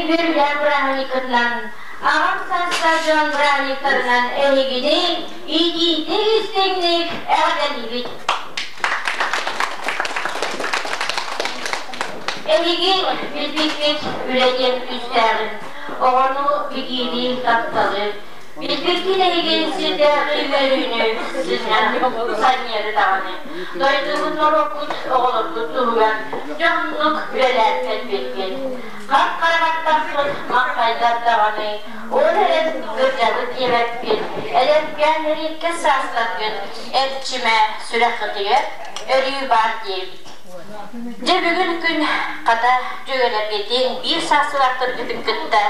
үөрүүлээх бырааһынньыккытынан, аҕам саастаах дьон бырааһынньыктарынан эһигини итиитик-истиҥник эҕэрдэлиибит! Эһиги билбиккит үлэ диэн күүстээҕин, оҕону бигиини, тапталы, билбиккит эһиги сирдээҕи үөрүүнү, сынньаны, санньыары даҕаны, дойдубут, норуоппут, оҕолорбут туһугар дьоһуннук үлэлээн кэлбиккит. Хап-хара баттахпыт маҥхайдар даҕаны, ол эрэн кырдьабыт диэбэппит, эдэркээн эриэккэс саастаргыт эрчимэ сүрэххитигэр өрүү баар диэбит. Дьэ бүгүн күн хата дьүөгэлэргитин биир саастыылаахтаргытын кытта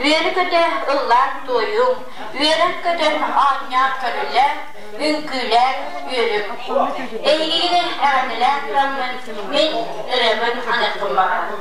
үөрэ-көтө ыллаан-туойуҥ, үөрэн-көтөн оонньоон көрүлээн, үҥкүүлээн үөрүҥ. Эһигини эҕэрдэлээн тураммын мин ырыабын аныахпын баҕарабын.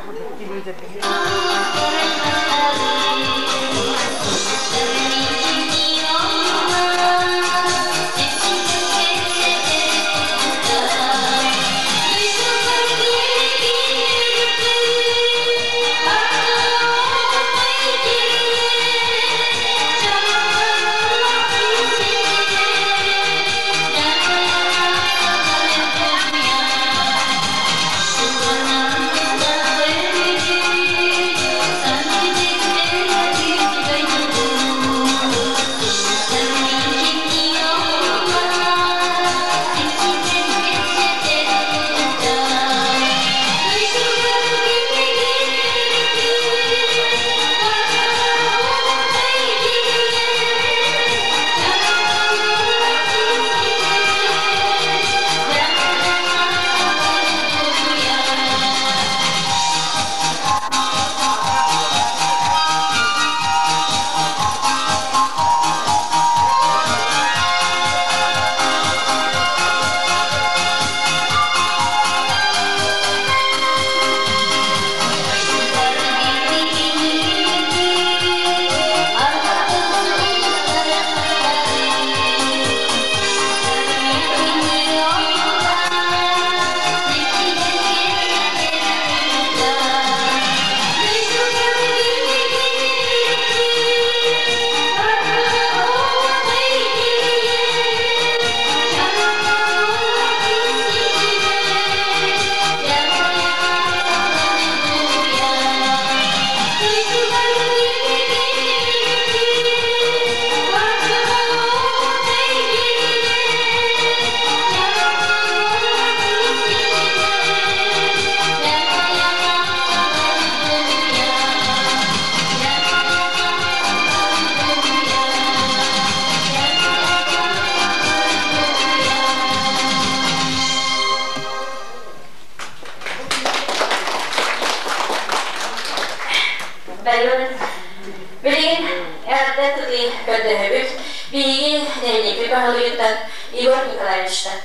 Билигин эрдэ тылы көрдөһөбүт. Биһиги нэһилиэкпит баһылыгыттан Егор Николаевичтан.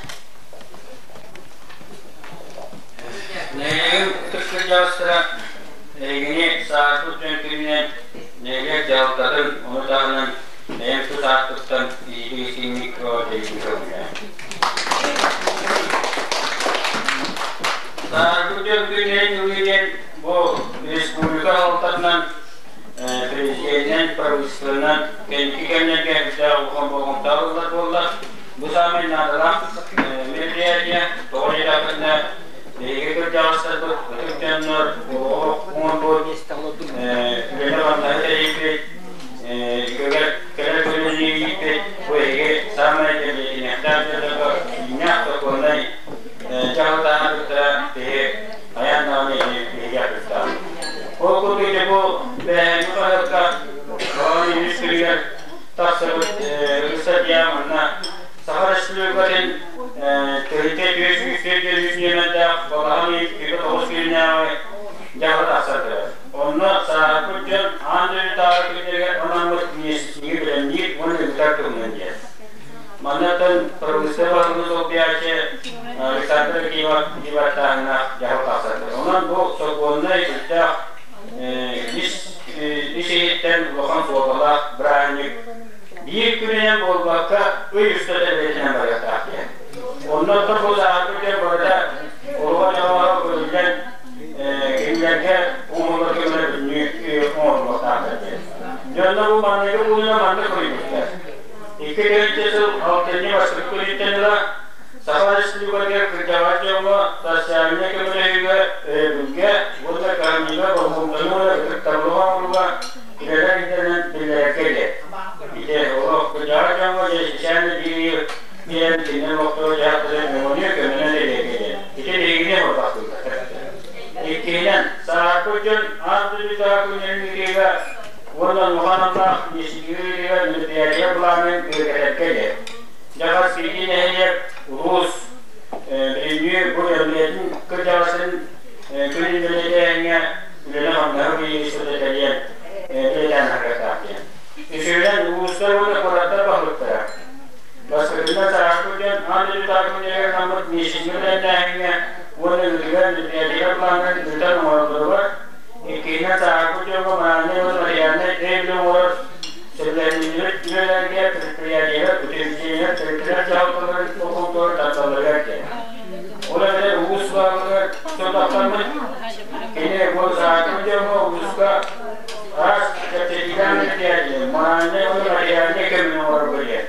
Нэһилиэгим ытык кырдьаҕастара эһигини саарбыт дьон күнүнэн нэһилиэк дьаһалтатын, ону таһынан бэйэм тус ааппыттан иитии-итинник дэйбин көҥүлэ. Саарбыт дьон күнүнэн үҥүүнэн бу республика салалтатынан президенинэн, правительствонан кэнники кэмнэргэ элбэх улахан болҕомто ылыллар буолла. Бу саамай наадалаах мероприятие. Тоҕо диэтэххинэ, биһиги кырдьаҕастарбыт, ытык дьоннор, олоҕу оҥорбут, үлэни-хамнаһы тэрийбит, кэлэр көлүөнэни ииппит, бу эһиги саамай бэлиэтэниэхтээх дьоннорго кииннээх сокуоннай дьаһалтааны кытта биһи хайаан даҕаны биһиги атыстаах. Ол курдук дьэ бу бэйэҥҥи хаһыакка Оҕо министригэр тахсыбыт ыстатыйа манна Саха Республикатын төрүтэ 404 нүөмэрдээх балаҕан ыйын 49 күннээҕи дьаһала тахсар турар. Онно сааһырбыт дьон аан дойдутааҕы күннэригэр анаммыт месячнигы бэлэмниир уонна ыытар туһунан диэн. Маннаттан правительство баһылыгын солбуйааччы Александр Акимов дебаттааһыннаах дьаһал тахсар турар. Онон бу сокуоннай үптээх ис иһиттэн улахан суолталаах бырааһынньык биир күнүнэн буолбакка ый устата бэлиэтэнэн барыахтаах диэн. Оннуттан бу сааһырбыт дьон барыта олоҕо-дьаһаҕа көрүллэн кинилэргэ оҥоһуллар көмөлөр бүтүннүү оҥоһуллар. Дьонно бу манныгы пуунuna маннык суруйбуттар. 2000 сыл алтынньы бастакы күнүттэн ыла Саха Республикатыгар кырдьаҕас дьоҥҥо социальнай көмөлөһүүгэ, өйөбүлгэ уонна кыһамньыга болҕомтону уонна ытыктабылы оҥорууга үлэлэр ирдэнэн биллэрэргэ диэн. Ити олох кырдьаҕас дьоҥҥо социальнай биэрии биэрэн кинилэр олохторо дьаһахтарын өҥөнү көмөнөн эриэргэ диэн. Ити биһигини хорбахтыыллар. Иккиһинэн, сааһырбыт дьон аан дойдутааҕы күннэрин ыытыыга уонна улахан аналлаах миэстэтигэр мероприятие былаанын бигэргэтэргэ диэн. Дьаҕар Сиги нэһилиэк улуус билиҥҥи бу үлэтин кырдьаҕастарын күнүн бэлиэтээһиҥҥэ үлэни-хамнаһы министрэ кэлиэн бэлиэтээн аһарыахтаах диэн. Үсүһүнэн, улуустар уонна куораттар баһылыктара Бастакытынан сааскы дьон аан дойдутааҕы күннэригэр анаммыт миэстэтин бэлэмнээһиҥҥэ уонна ыытыгар мероприятиелар планнарын ыытан оҥороллоругар, иккиһинэн, сааскы дьоҥҥо моральнай уонна материальнай өйөбүлү оҥорор сөбүлэһиннэрбит үлэлэргэ предприятиелар, учреждениелар, тэрилтэлэр дьаһалталарын болҕомтолорун тардалларыгар диэн. Ол эбэтэр улуус баһылыгар сорудахтаммыт, кини бу сааскы дьоҥҥо улууска араас чэпчэтиилээх мероприятие, моральнай уонна материальнай көмөнү оҥорорго диэн.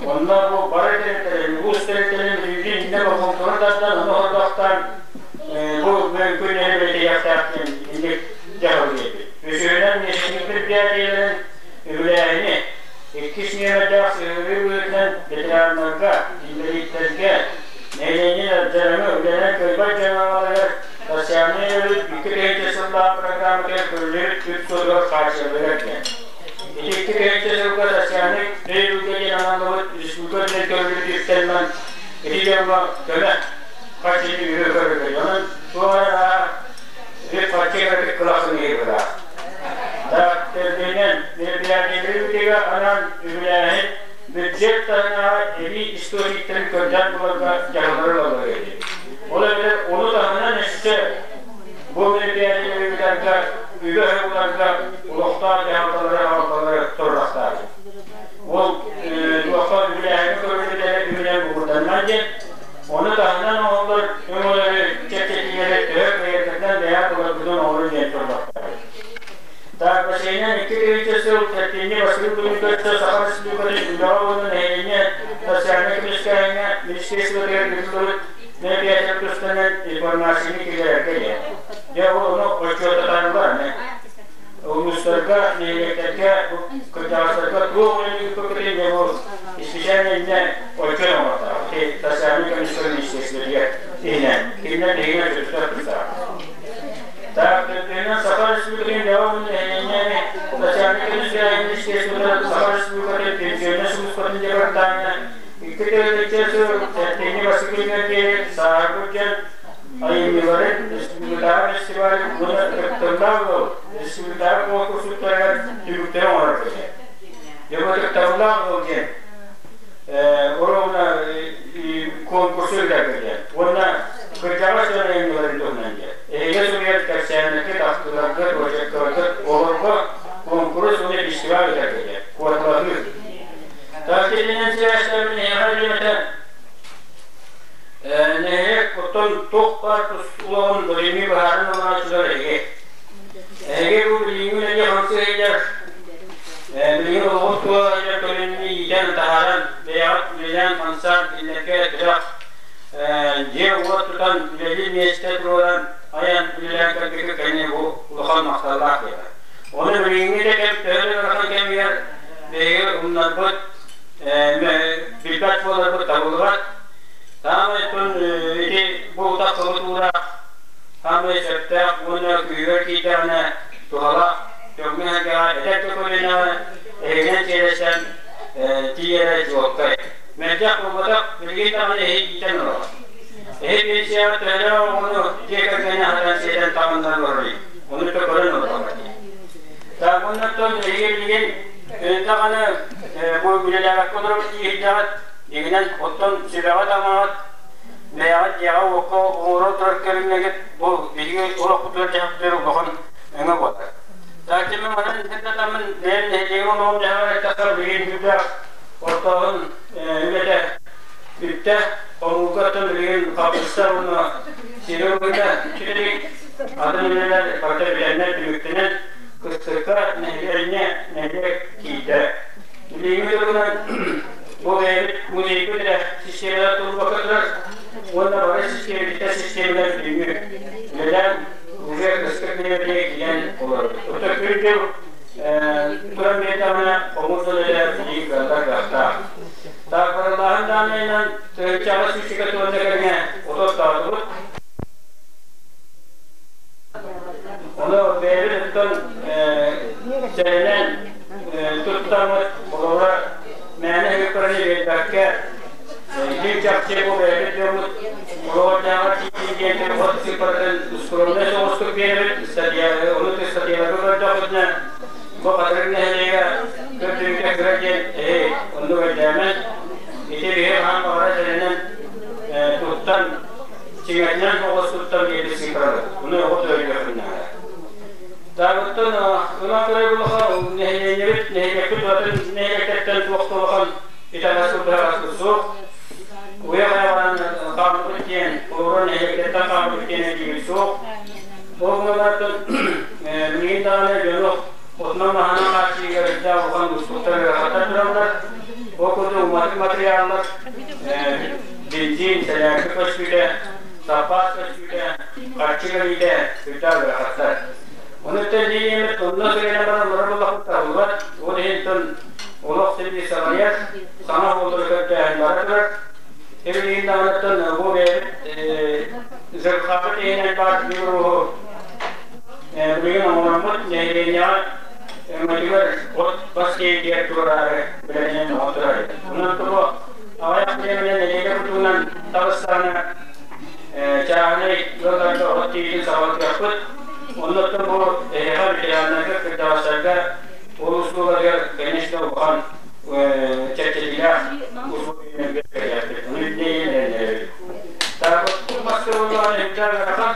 Онно бу бары тэрилтэлэрин, улуус тэрилтэлэрин бүтүннүү иннэ болҕомтону тардан, ону хордохтоон бу күн бэлиэтиэхтээх диэн инник дьаһал биэрбит. Үсүһүнэн, миэстэтин предприятиелэрин үбүлээһини иккис нүөмэрдээх сыһыарыы быһыытынан ветераннарга, инбэлииттэргэ, нэһилиэнньэ дьараҥы үлэнэн кыайбат дьаҥаларыгар социальнай өрүт 2 сыллаах программатыгар көрүллүбүт үп суотугар хааччыллыгар диэн. Ити 2 сылга социальнай өйөбүлгэ диэн аналлыбыт республика үрдүнэн көрүллүбүт үптэн ити дьоҥҥо көмө харчыны үһү көрүллэр. Онон туох эрэ үп харчы кыратык кылахсын ыйыылаах. Төрдүнэн мероприятиелары ыытыыга анаан үбүлээһин бюджет таһынааҕы эбии источниктарын көрдөөн буларга дьаһаллары ылаллар эбит. Ол эбэтэр ону таһынан өссө бу мероприятиелары ыытарга үбү-аһы буларга олохтоох дьаһалталары аҕалталары туруорахтаах. Ол туохха үбүлээһини көрүллүбүт үбүнэн муҥурданнар диэн, ону таһынан оҥоһуллар өҥөлөрү чэпчэтиилэри төһө кыайаргытынан бэйэ буларгытын оҥорун диэн туруорахтаах. Так, бассейнан 2000 сыл сэттинньи бастакы күнүн көрсө Саха Республикатын үлэҕэ уонна нэһилиэнньэ социальнай көмүскээһиҥҥэ министерствотыгар ыытыллыбыт мероприятиелар тустарынан информацияны киллэрэргэ диэн. Дьэ, ол ону отчуоттатарылар аны. Улуустарга, нэһилиэктэргэ, кырдьаҕастарга туох үлэни ыыппыккытын дьэ бу специально иннэ отчуот оҥортоох. Социальнай көмүскэл министерствотыгар иһинэн. Кинилэр биһигини отчуоттатар тустаах. Так, төрдүһүнэн Саха Республикатын Дьаһал нэһилиэнньэни социальнай көмүскээһин министерствота Саха Республикатын пенсионнай сулууспатын департамена 2 сыл сэттинньи бастакы күнүгэр диэри сааһырбыт дьон айымньыларын республикатааҕы фестиваль уонна ытыктабыллаах ыал республикатааҕы конкурсуттарыгар түмүктэри оҥорор этэ. Дьэ бу ытыктабыллаах ыал диэн оруобуна конкурсу ыытарга диэн уонна кырдьаҕас дьон айымньыларын туһунан диэн. Эһиги суруйар кэпсээннэргит, ахтыыларгыт, очеркаларгыт олорго куонкурус уонна фестиваль ыытарга диэн куоталаһыы. Тас киринэн сибээстэрбин эһиэхэ билимэтэ нэһилиэк оттон туох баар тус улаҕын билиҥҥи быһааран ылааччылар эһиги. Эһиги бу билиҥҥи үлэни хамсыы сылдьар билиҥҥи олоҕун тула сылдьар көлүөнэни иитэн таһааран бэйэҕит үлэлээн хамсаан кинилэргэ тирэх дьиэ-уот тутан үлэлиир миэстэ туруоран айан үлэлээн кэлбиккэ кэннэ бу улахан махталлаах диэхэ. Ону билиҥҥи да кэм төһө да ыарахан кэмигэр биһиги умнарбыт, билбэт буоларбыт табыллыбат. Саамай оттон ити бу утах сылы туураах саамай сөптөөх уонна күүһүгэр киирдэҕинэ туһалаах дьоҥҥо-сэргэҕэ эдэр да көлүөнэҕэ эһигинэн сиэлэстэн тиийэрэ чуолкай. Мэлдьэх буолбатах, билигин даҕаны эһи иитэн олорор. Эһи пенсияҕа төһөлөөх оҕону дьиэ кэргэни аһатан сиэтэн таҥыннаран олорор Ону да көрөн олорор. Так, оннуттан эһиги билигин даҕаны бу үлэлээбэккэ олоробут дии дьиҥинэн оттон сүбэҕэ таҥаҕыт бэйэҕит дьиэҕэ-уокка оҥоро турар көрүҥҥэгит бу биһиги олохпутугар дьаһахтыыр улахан өҥө буолар. Так, кими манан сырдатаммын бэйэм нэһилиэгим олоҕум дьаһаҕар эттэххэ билигин сүрдээх ортоһун үлэтэ бүттэ. Хомуурга оттон билигин хаппыста уонна сири ылбыта сүтэрик атын үлэлэр барыта бүтэннэр түмүктэнэн. Кыстыкка нэһилиэнньэ нэһилиэк киирдэ. Билиҥҥи туругунан бу бэйэбит музейбыт эрэ систиэмэлэр турбакка турар уонна бары систиэмэтиттэн систиэмэлэр бүгүҥҥү үлэлээн уже кыстык нэһилиэгэ киирэн олоробут. Оттон күн-дьыл туран биэрдэҕинэ хомус үлэтэ билигин кыаллар кыахтаах. Таарбаралааһын дааннайынан тыһыынчаҕа сүүсчэкэ туонна кэриҥэ ототтоотубут. Ону бэйэбит оттон сэрэнэн туттаммыт, холобура, мээнэ ыһыктараны биэрбэккэ, дьиҥ чахчы бу бэйэбит дьоммут олоҕордооҕор тиийдин диэн от сыыппаратын скромнай соҕустук биэрэбит, ону статьяларга көрдөхпүтүнэ, бу Хатырык нэһилиэгэ көрдөрүүтэ кыра диэн эһи оннук өйдөөнөн, ити биһи хаһан баҕарар сэрэнэн туттан Чиҥэтинэн оҕустуттан биэрбит сыыппарабыт. Ону оҕо төрүөххүн наада. Таагыттан ылан көрөр булаха нэһилиэнньэбит нэһилиэкпит атын нэһилиэктэртэн туох да улахан итэҕэс быһаҕас суох. Уйа хайаҕынан хаалбыт диэн, олорор нэһилиэктэртэн хаалбыт диэн этиибит суох. Ол гынан билигин даҕаны дьону отунан-маһынан хааччыйыыга үрдээх улахан уустуктар ыарахаттар тураллар. Ол курдук уматык матырыйааллар Бензин, сэлээркэ көстүүтэ, саппаас көстүүтэ, харчы кэлиитэ үрдээх ыарахаттар. Ону өттөн диэниэммит онно сыгайан баран олорор буоллахпыт табыллыбат. Ол иһин олох син саҕалыйар, саҥа оҕолору көрдөөһүн бара турар. Билигин даҕаныттан бу бэйэбит ЖКХ иһинэн баар бюроһу билигин оҥороммут нэһилиэнньэҕэ өҥөтүгэр от бас тиэйдиэр туораары үлэнэн оҥо турар. Онон тобо Аҕыйах бириэмэнэн нэдиэлэ кутуунан таҕыстаҕына чааһынай ыалларга от тиийиитин саҕалатыахпыт. Оннуттан бу эһиэхэ ветераннарга, кырдьаҕастарга ол услугаларыгар, конечно, улахан чэпчэтиилээх условияларга кэлиэхпит. Ону үрдүнэн эрэннэрэбит. Так, маска буоллаҕына үрдээх ыарахан.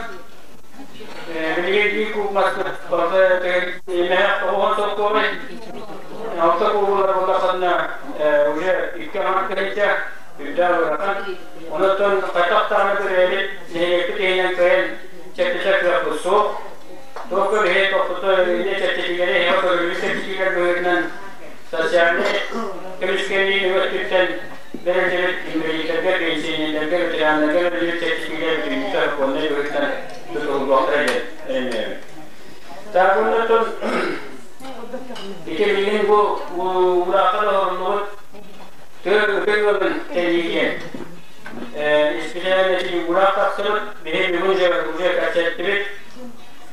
Билигин биир куб маска барыта мэһэх тоҕуһан солкуобай. Алта кууллар буоллаххына уже икки аҥар тыһыынча үрдээх ыарахан. Онон хайдах даҕаны бэйэбит нэһилиэкпит иһинэн кыайан чэпчэтэр кыахпыт суох. Туохха биһи тохтото инньэ чэпчэтиилэри эһиэхэ көрүллүбүт чэпчэтиилэр быһыытынан социальнай көмүскэлии өттүттэн бэриллибит инбэлииттэргэ, пенсионердарга, ветераннарга бэриллибит чэпчэтиилэр бүтүннүүтэ сокуоннай быһыытынан тутуһуллуохтара диэн эрэнэбин. Так, оннуттан Ити билигин бу уураахха оҥоһуллубут тыа ытык ыалын тэрийиитин исписэлиистэрин уураах тахсыбыт, биһи бүгүн уже кэпсэттибит.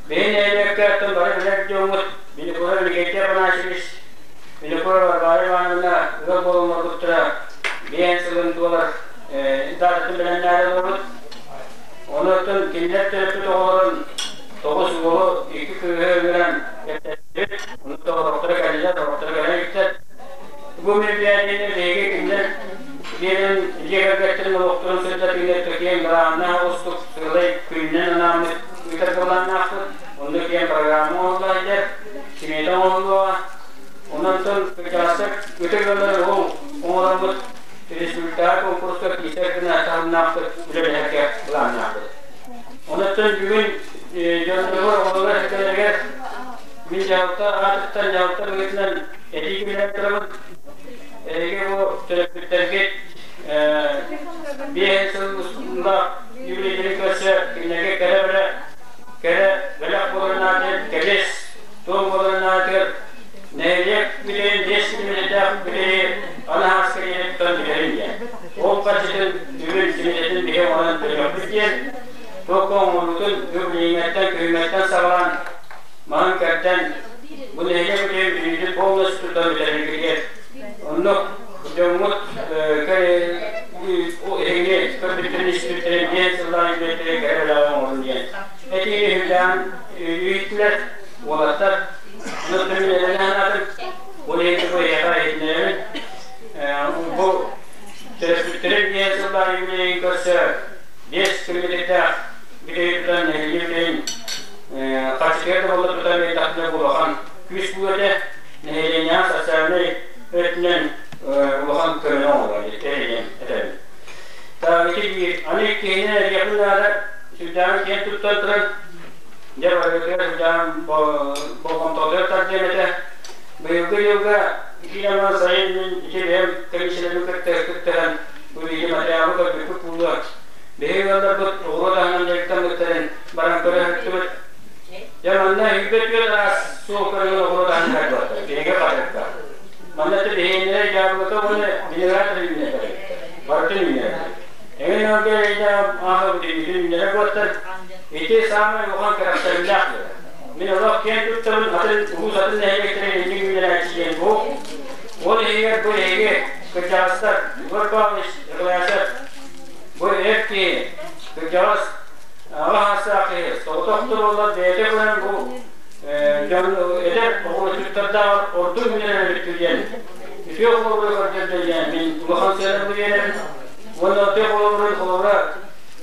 Биһи нэһилиэккэ оттон бары билэр дьоммут Винокуров Никита Афанасьевич, Винокурова Варвара Ивановна ыал буолан олорбуттара биэн сылын туолар даататын бэлэмнээри олоробут. Онон кинилэр төрөппүт оҕолорун тоҕус уолу, икки кыыһы ыҥыран кэпсэттибит. Ону доҕотторо кэллилэр, доҕотторо кэлэн иттэр. Бу мероприятиены биһиги кинилэр биэрэн дьиэ кэргэттэрин олохторун сырдатыыны киэҥ былааннаах оҕустук сыалай күнүнэн анааммыт ыытар былааннаахпыт. Онно киэҥ программа оҥоһулла иһэр, смета оҥоһуллуоҕа. Онон кычаастык ытык ыаллар ол оҥороммут республикаҕа конкурска киирсэр гына таһымнаахтык үлэлэһэргэ былааннаахпыт. Онон бүгүн дьоннорго оҕолоро сэтэлэригэр мин дьаһалта аатыттан дьаһалта быһыытынан этии киллэрэн турабын. Эһиги бу төрөппүттэргит биэс сыл устуннаах юбилейдэрин көрсө кинилэргэ кэрэ кэрэ бэлэх буоларын аатыгар кэбиэс туом буоларын аатыгар нэһилиэк бүтүн биэс километрдаах бүтэйи аны ааска диэри тутан бүтэриҥ диэн. Ол харчытын үбүн симитэтин биһи оҥорон төлүөхпүт диэн туохха оҥоруутун үбүлүйүҥҥэттэн күһүҥҥэттэн саҕалаан маһын кэрдэн бу нэһилиэк бүтүн бүлүүтүн полностью тутан бүтэрэргитигэр оннук дьоммут эһигини көрбүттэрин истибиттэрин диэн сыллаан үбүлэттэрин кэрэ бэлэҕи оҥорун диэн этиини үһүлээн үһүттүлэр уолаттар. Онон мин эрэнэ санаатым ол иһин бу эһиэхэ иһитиннэрэбин бу төрөппүттэрим диэн сыллаах юбилейин көрсө биэс километрдаах бүтэйи тутан нэһилиэк бүтэйин харчытыгар да буолла тутан биэрдэхпинэ улахан күүс буолуо этэ нэһилиэнньэҕэ социальнай өттүнэн улахан көмөнү оҥорор диэн этэбин. Так ити биир аны иккиһинэн этиэхпин наада сүрдээҕин киэн туттан туран. Дьэ барыгытыгар сылдьан болҕомтотугар тардыам этэ. Быйылгы дьылга итии сайын мин ити бэйэм комиссияларын кытта кыттыһан бу видеоматериалы көрбүппүт буолуо. Биһиги ыалларбыт оҕуруот аһынан дьарыктаммыттарын баран көрө сырыттыбыт. Дьэ манна 24 араас суол көрүҥүн оҕуруот аһын көрбөттөр. Биһиги хатырыкка. Манна биһиэннэрэ дьаабылыка уонна виноград үүннэрэр. Барытын үүннэрэр. Эҥин ыалга эрэйдээх ааһа бүтүннүүтүн үүннэрэр буолтар. Ити саамай улахан кэрэхсэбиллээх дьыала. Мин олох киэн туттабын атын улуус атын нэһилиэктэрин инник үүннэрээччи диэн бу. Ол иһигэр бу эһиги кырдьаҕастар Егор Павлович Николаевич бу эр киһи кырдьаҕас аҕа саастаах киһи соҕотох буоллар бэйэтэ көрөн бу дьон эдэр оҕолорчуттардаах ордук үүнэр эбит диэн үтүө холобуру көрдөрдө диэн мин улахан сыанабы биэрэбин уонна үтүө холобурун холобура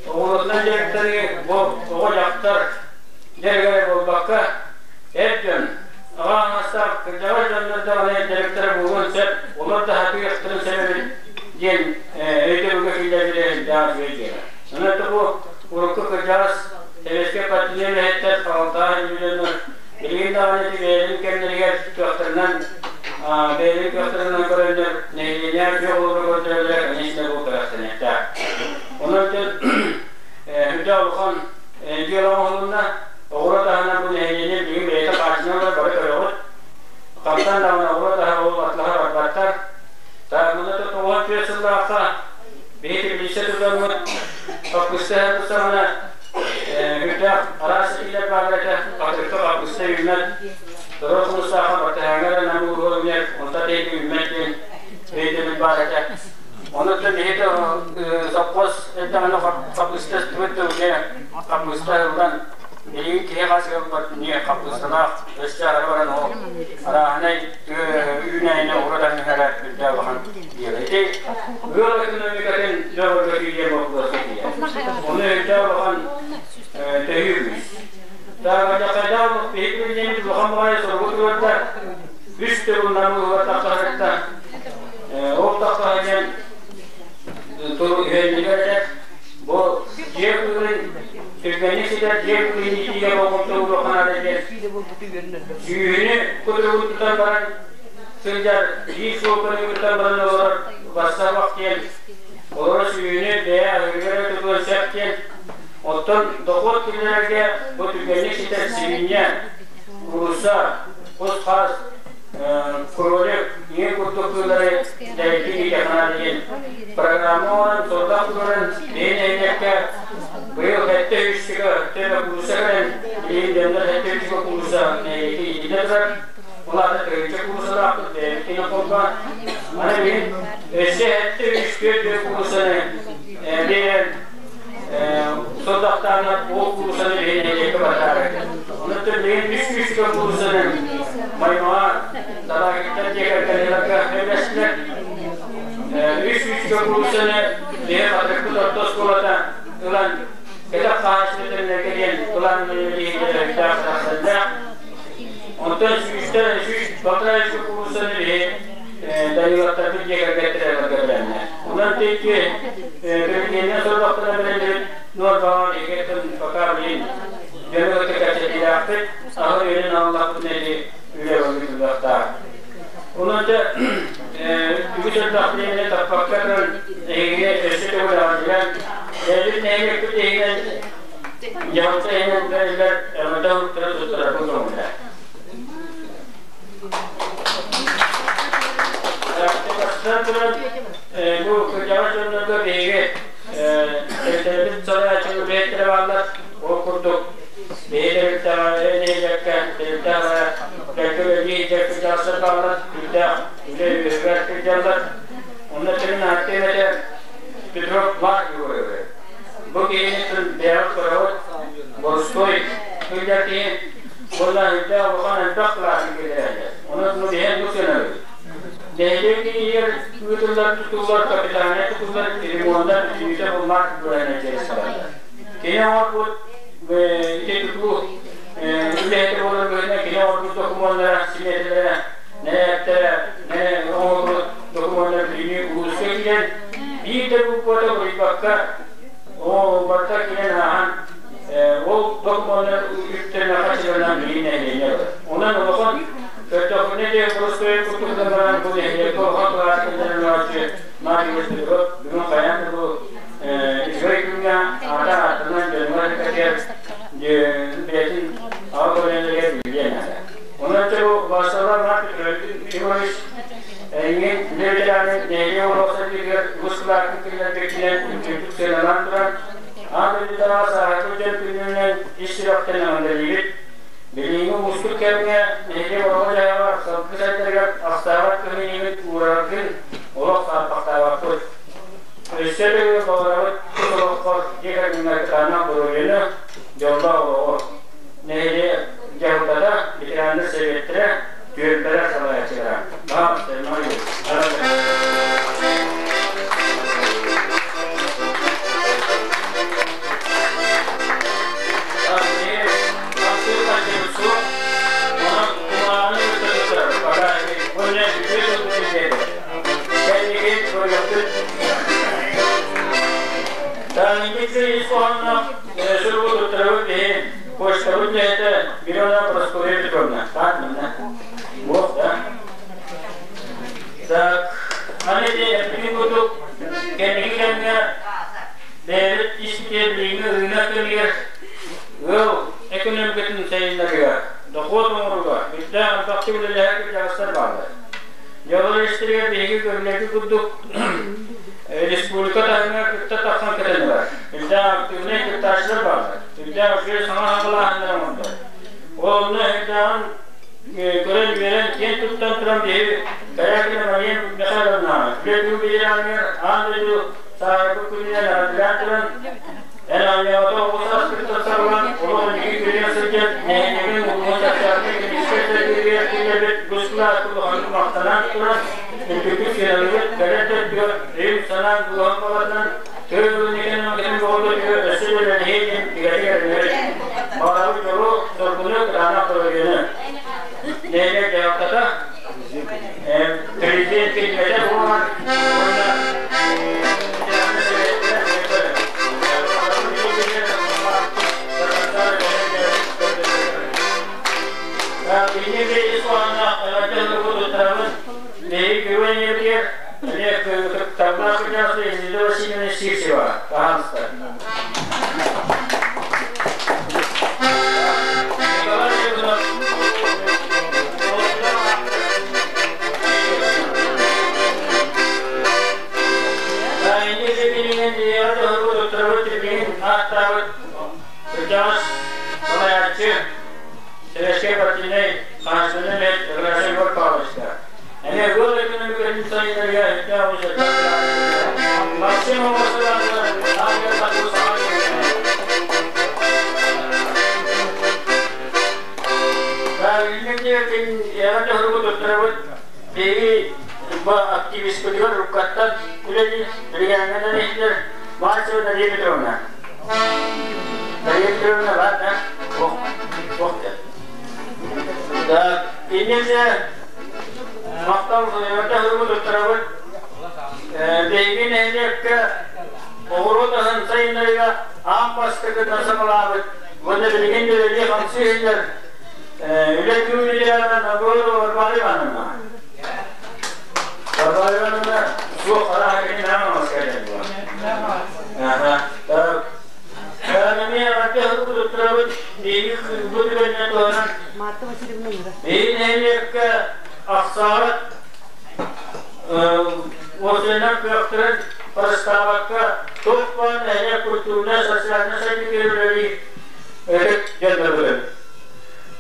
оҕолорунан дьарыктаныы бу оҕо дьахтар дьарыгар буолбакка эр дьон аҕа аҥастаах кырдьаҕас дьоннор даҕаны дьарыктара буолуон сөп олор да сатыахтарын сөп эбит диэн өйдөбүлгэ киллэрбитэ элбэх үчүгэй дьыала. Онон бу урукку кырдьаҕас сэбиэскэй партийнай үлэһиттэр салалтаах дьоннор билигин даҕаны ити бэйэлэрин кэмнэригэр кыахтарынан бэйэлэрин кыахтарынан көрөннөр нэһилиэнньэ үтүө холобуру көрдөрөллөр конечно бу кэрэхсэниэхтээх. Онон үрдэ улахан дьыала оҥоһулунна. Оҕуруот аһынан бу нэһилиэнньэ билигин бэйэтэ хааччынан бары көрөҕүт. Хантан даҕаны оҕуруот аһа ол атлаһа барбаттар. Тааммына 94 сыллаахха биһи теплица тутаммыт хаппыста саҕана үрдээх араас этиилэр бааллар этэ. Хатырыкка хаппыста үүммэт. Торо сулустаахха бартыһааҥҥа эрэ нам ууруһа үүнэр, онто тэйгэ үүммэт диэн өйдөбүл баар этэ. Онон биһиги сопхуос эрдэҕинэ хаппыста түмэт тылга хаппыста ыллан билигин киһи хас ыалбар не хаппысталаах өссө аһары баран ол арааһынай үүнээйини оҕуруот аһыҥара үрдээх улахан диэбэ. Ити ыал экономикатын дьоҕурга тиийэр боппуруоска тиийэр. Ону үрдээх улахан төһүү күүс. Таабадьахайдаах биһиги президеммит улахан баҕайы соругу туруорда. Үс төгүл намыһыгар тахсарытта. Ол тахсара диэн үһүөннүгэр этэ. Бу дьиэ кыылын түргэнник ситэр дьиэ кыылын иитиигэ болҕомто ууруохха наада диэн сүүһүнү кутуругун тутан баран сылдьар биир суолтаны тутан баран олорор бассабах диэн олорор сүүһүнү бэйэ аһыырыгар эрэ тутуон сөп диэн оттон дохуот киллэрэргэ бу түргэнник ситэр сибиинньэ куурусса кус-хаас кролик ийэ курдук кыыллары дьайыы иитиэххэ диэн программа оҥорон сорудах туруоран бэйэ нэһилиэккэ быйыл 73 төбө куурусса кэлэн билигин дьоннор 73 куурусса нэһилиэккэ иитиллэ турар. Ол аата тыһыынча кууруссалаахпыт бэйэбит холбоон аны билигин өссө 73 кууруссаны биэрэн сорудахтааннар ол кууруссаны билигин нэһилиэккэ барытаары. Онон билигин 300 кууруссаны Маймаҕа Табаһыттар дьиэ кэргэннэргэ үллэстилэр. 300 кууруссаны биһи Хатырыкпыт орто оскуолата ылан кэтэх хаһаайыстыбатарга диэн ылан үлэлиир тахсаллаах. Онтон сүүстэн 100 кууруссаны биһи Даниловтарбыт дьиэ кэргэттэрэ көрдөрөннө. Онон тикки президеннэр сорудахтара бэриллибит нуорбаҕа биһиги пока билин дьону кытта кэпсэтиилээхпит, аһы үөрэн аналлаахпыт нэди үлэ ыытыллыахтаах. Онон дьэ үгүс элбэх бириэмэни таппакка туран эһигини өссө төгүл эҕэрдэлээн бэйэбит нэһилиэкпит иһинэн дьаһалта иһинэн бэриллэр эҕэрдэ уруктары туттарарбын көҥүллээ. Бастатан туран бу кырдьаҕас дьоннорго биһиги тэрилтэбит салайааччы үлэһиттэрэ бааллар. Ол курдук биһи тэрилтэҕэ нэһилиэккэ тэрилтэҕэ кэлгэ үлэлии сылдьар кырдьаҕастар бааллар, күүстээх үлэ үөһүгэр сылдьаллар. Онно сүрүн ааттыам этэ Петров Марк Егорович. Бу киһини бэйэҕит көрөҕүт, боростуой сылдьар киһи уонна үрдээх улахан элбэх кылаасын киллэрэллэр. Онон бу биһиэн бу сыанабыт. Нэһилиэк киинигэр ыытыллар тутуулар капитальнай тутуулар ремоннар бүтүннүүтэ бу Марк Егорович салайар. Кини оҥорбут ити тутуу үлэһитэ буолар быһыытынан кини оҥорбут докумуоннара, симиэтэлэрэ, нэрээттэрэ, оҥорбут докумуоннара бүтүннүү улууска киирэн, биир да буквата уларыйбакка, оо, барыта киирэн ааһан, Ол докумуоннар үптэрин хаччыларынан билии нэһилиэнньэ ылар. Онон улахан көрдөхпүнэ де боростуой курдук баран бу нэһилиэккэ улахан кылаас киллэрэн Мария Петров бүгүн хайаан да бу үчүгэй күҥҥэ аата ааттанан дьоҥҥо кэтэр бэйэтин аҕа көлүөнэлэригэр билиэн наада. Онон бу Василий Марк Петрович эйигин үлэ ветеранын нэһилиэк олохсутугар үгүс кылаатын киллэрбиккинэн үрдүктүк сыаналаан туран аан дойдутааҕы сааһырбыт дьон күнүнэн ис сүрэхтэн эҕэрдэлиибит. Билиҥҥи уустук кэмҥэ нэһилиэк олоҕо-дьаһаҕар салгыы сайдарыгар ахсаабат кыһыйыыгыт уураргын олох саарбахтаабаппыт. Өссө төгүл баҕарабыт тус олоххор дьиэ кэргэҥҥэр кытаанах доруобуйаны, дьоллоох олоҕу. Нэһилиэк дьаһалтата, ветераннар сэбиэттэрэ, түөлбэлэр салайааччылара. Баҕар, Почтабыт үлэһитэ Мирона Прасковья Петровна. Так, манна. Вот, да. Так, аны ити эппитин курдук, кэнники кэмҥэ бэйэбит ис билиҥҥи ырыынак кэмигэр ыал экономикатын сайыннарыыга, дохуот оҥорууга үрдээх элбэхтик үлэлэһэр кырдьаҕастар бааллар. Дьоҕур истэригэр биһиги көрүлэргэ курдук республика таһымыгар кытта тахсан кэтэн ылар. Үрдээх активнай кыттааччылар бааллар. Үрдээх үчүгэй саҥа хаҥалааһыннар оҥордо. Ол онно үрдээҕин көрөн үөрэн киэн туттан туран биһиги Корякина Мария Михайловна үлэ күн биһирэҕигэр аан дойду сааһырбыт күнүнэн эҕэрдэлээн туран эн аанньаҕата оҕо сааскыттан саҕалаан олох инники күнүгэр сылдьан нэһилиэгин улууһун социальнай экономическай сайдыытыгар киллэрбит государство улаханнык махтанан туран үрдүкү сыаналыыр кэлэр төрдүгэр өйүн-санаан дууһан баҕатынан тыа ыалын экономикатын бөҕөргөтүүгэ өссө да үлэлэһиэ диэн бигэтик эрэнэбит. Баҕарабыт дьолу, соргуну, кытаанах доруобуйаны. Нэһилиэк дьаһалтата президент килбэтэ буолан уонна Пожалуйста. Советскай партийнай хаһаайыстыбаннай үлэһит Афанасий Егор Павловичка, эмиэ ыал экономикатын сайыннарыыга өйдөөх Максим Активистпытыгар руккаттан үлэлиир биригээҥҥэ иһиллэр Мальцева Дарья Петровна. Дарья Петровна бар да? Ох, ох да. Иннинэ махтал туттарабыт. Биһиги нэһилиэккэ оҕуруот аһын сайыннарыыга аан бастакытынан саҕалаабыт уонна билигин да үлэлии-хамсыы иһиллэр үлэ күн Нагородова Варвара Ивановна. Варвара Ивановна суох арааһа кини Аха. Так. Эмиэ туттарабыт биһиги бу түгэннэ туһанан Марта Васильевна Мира. Биһиги нэһилиэккэ ахсаабат уосуйанан кыахтарын харыстаабакка туох баар нэһилиэк культурнай, социальнай сайдыытыгар үлэлиир ытык дьоннорбутун.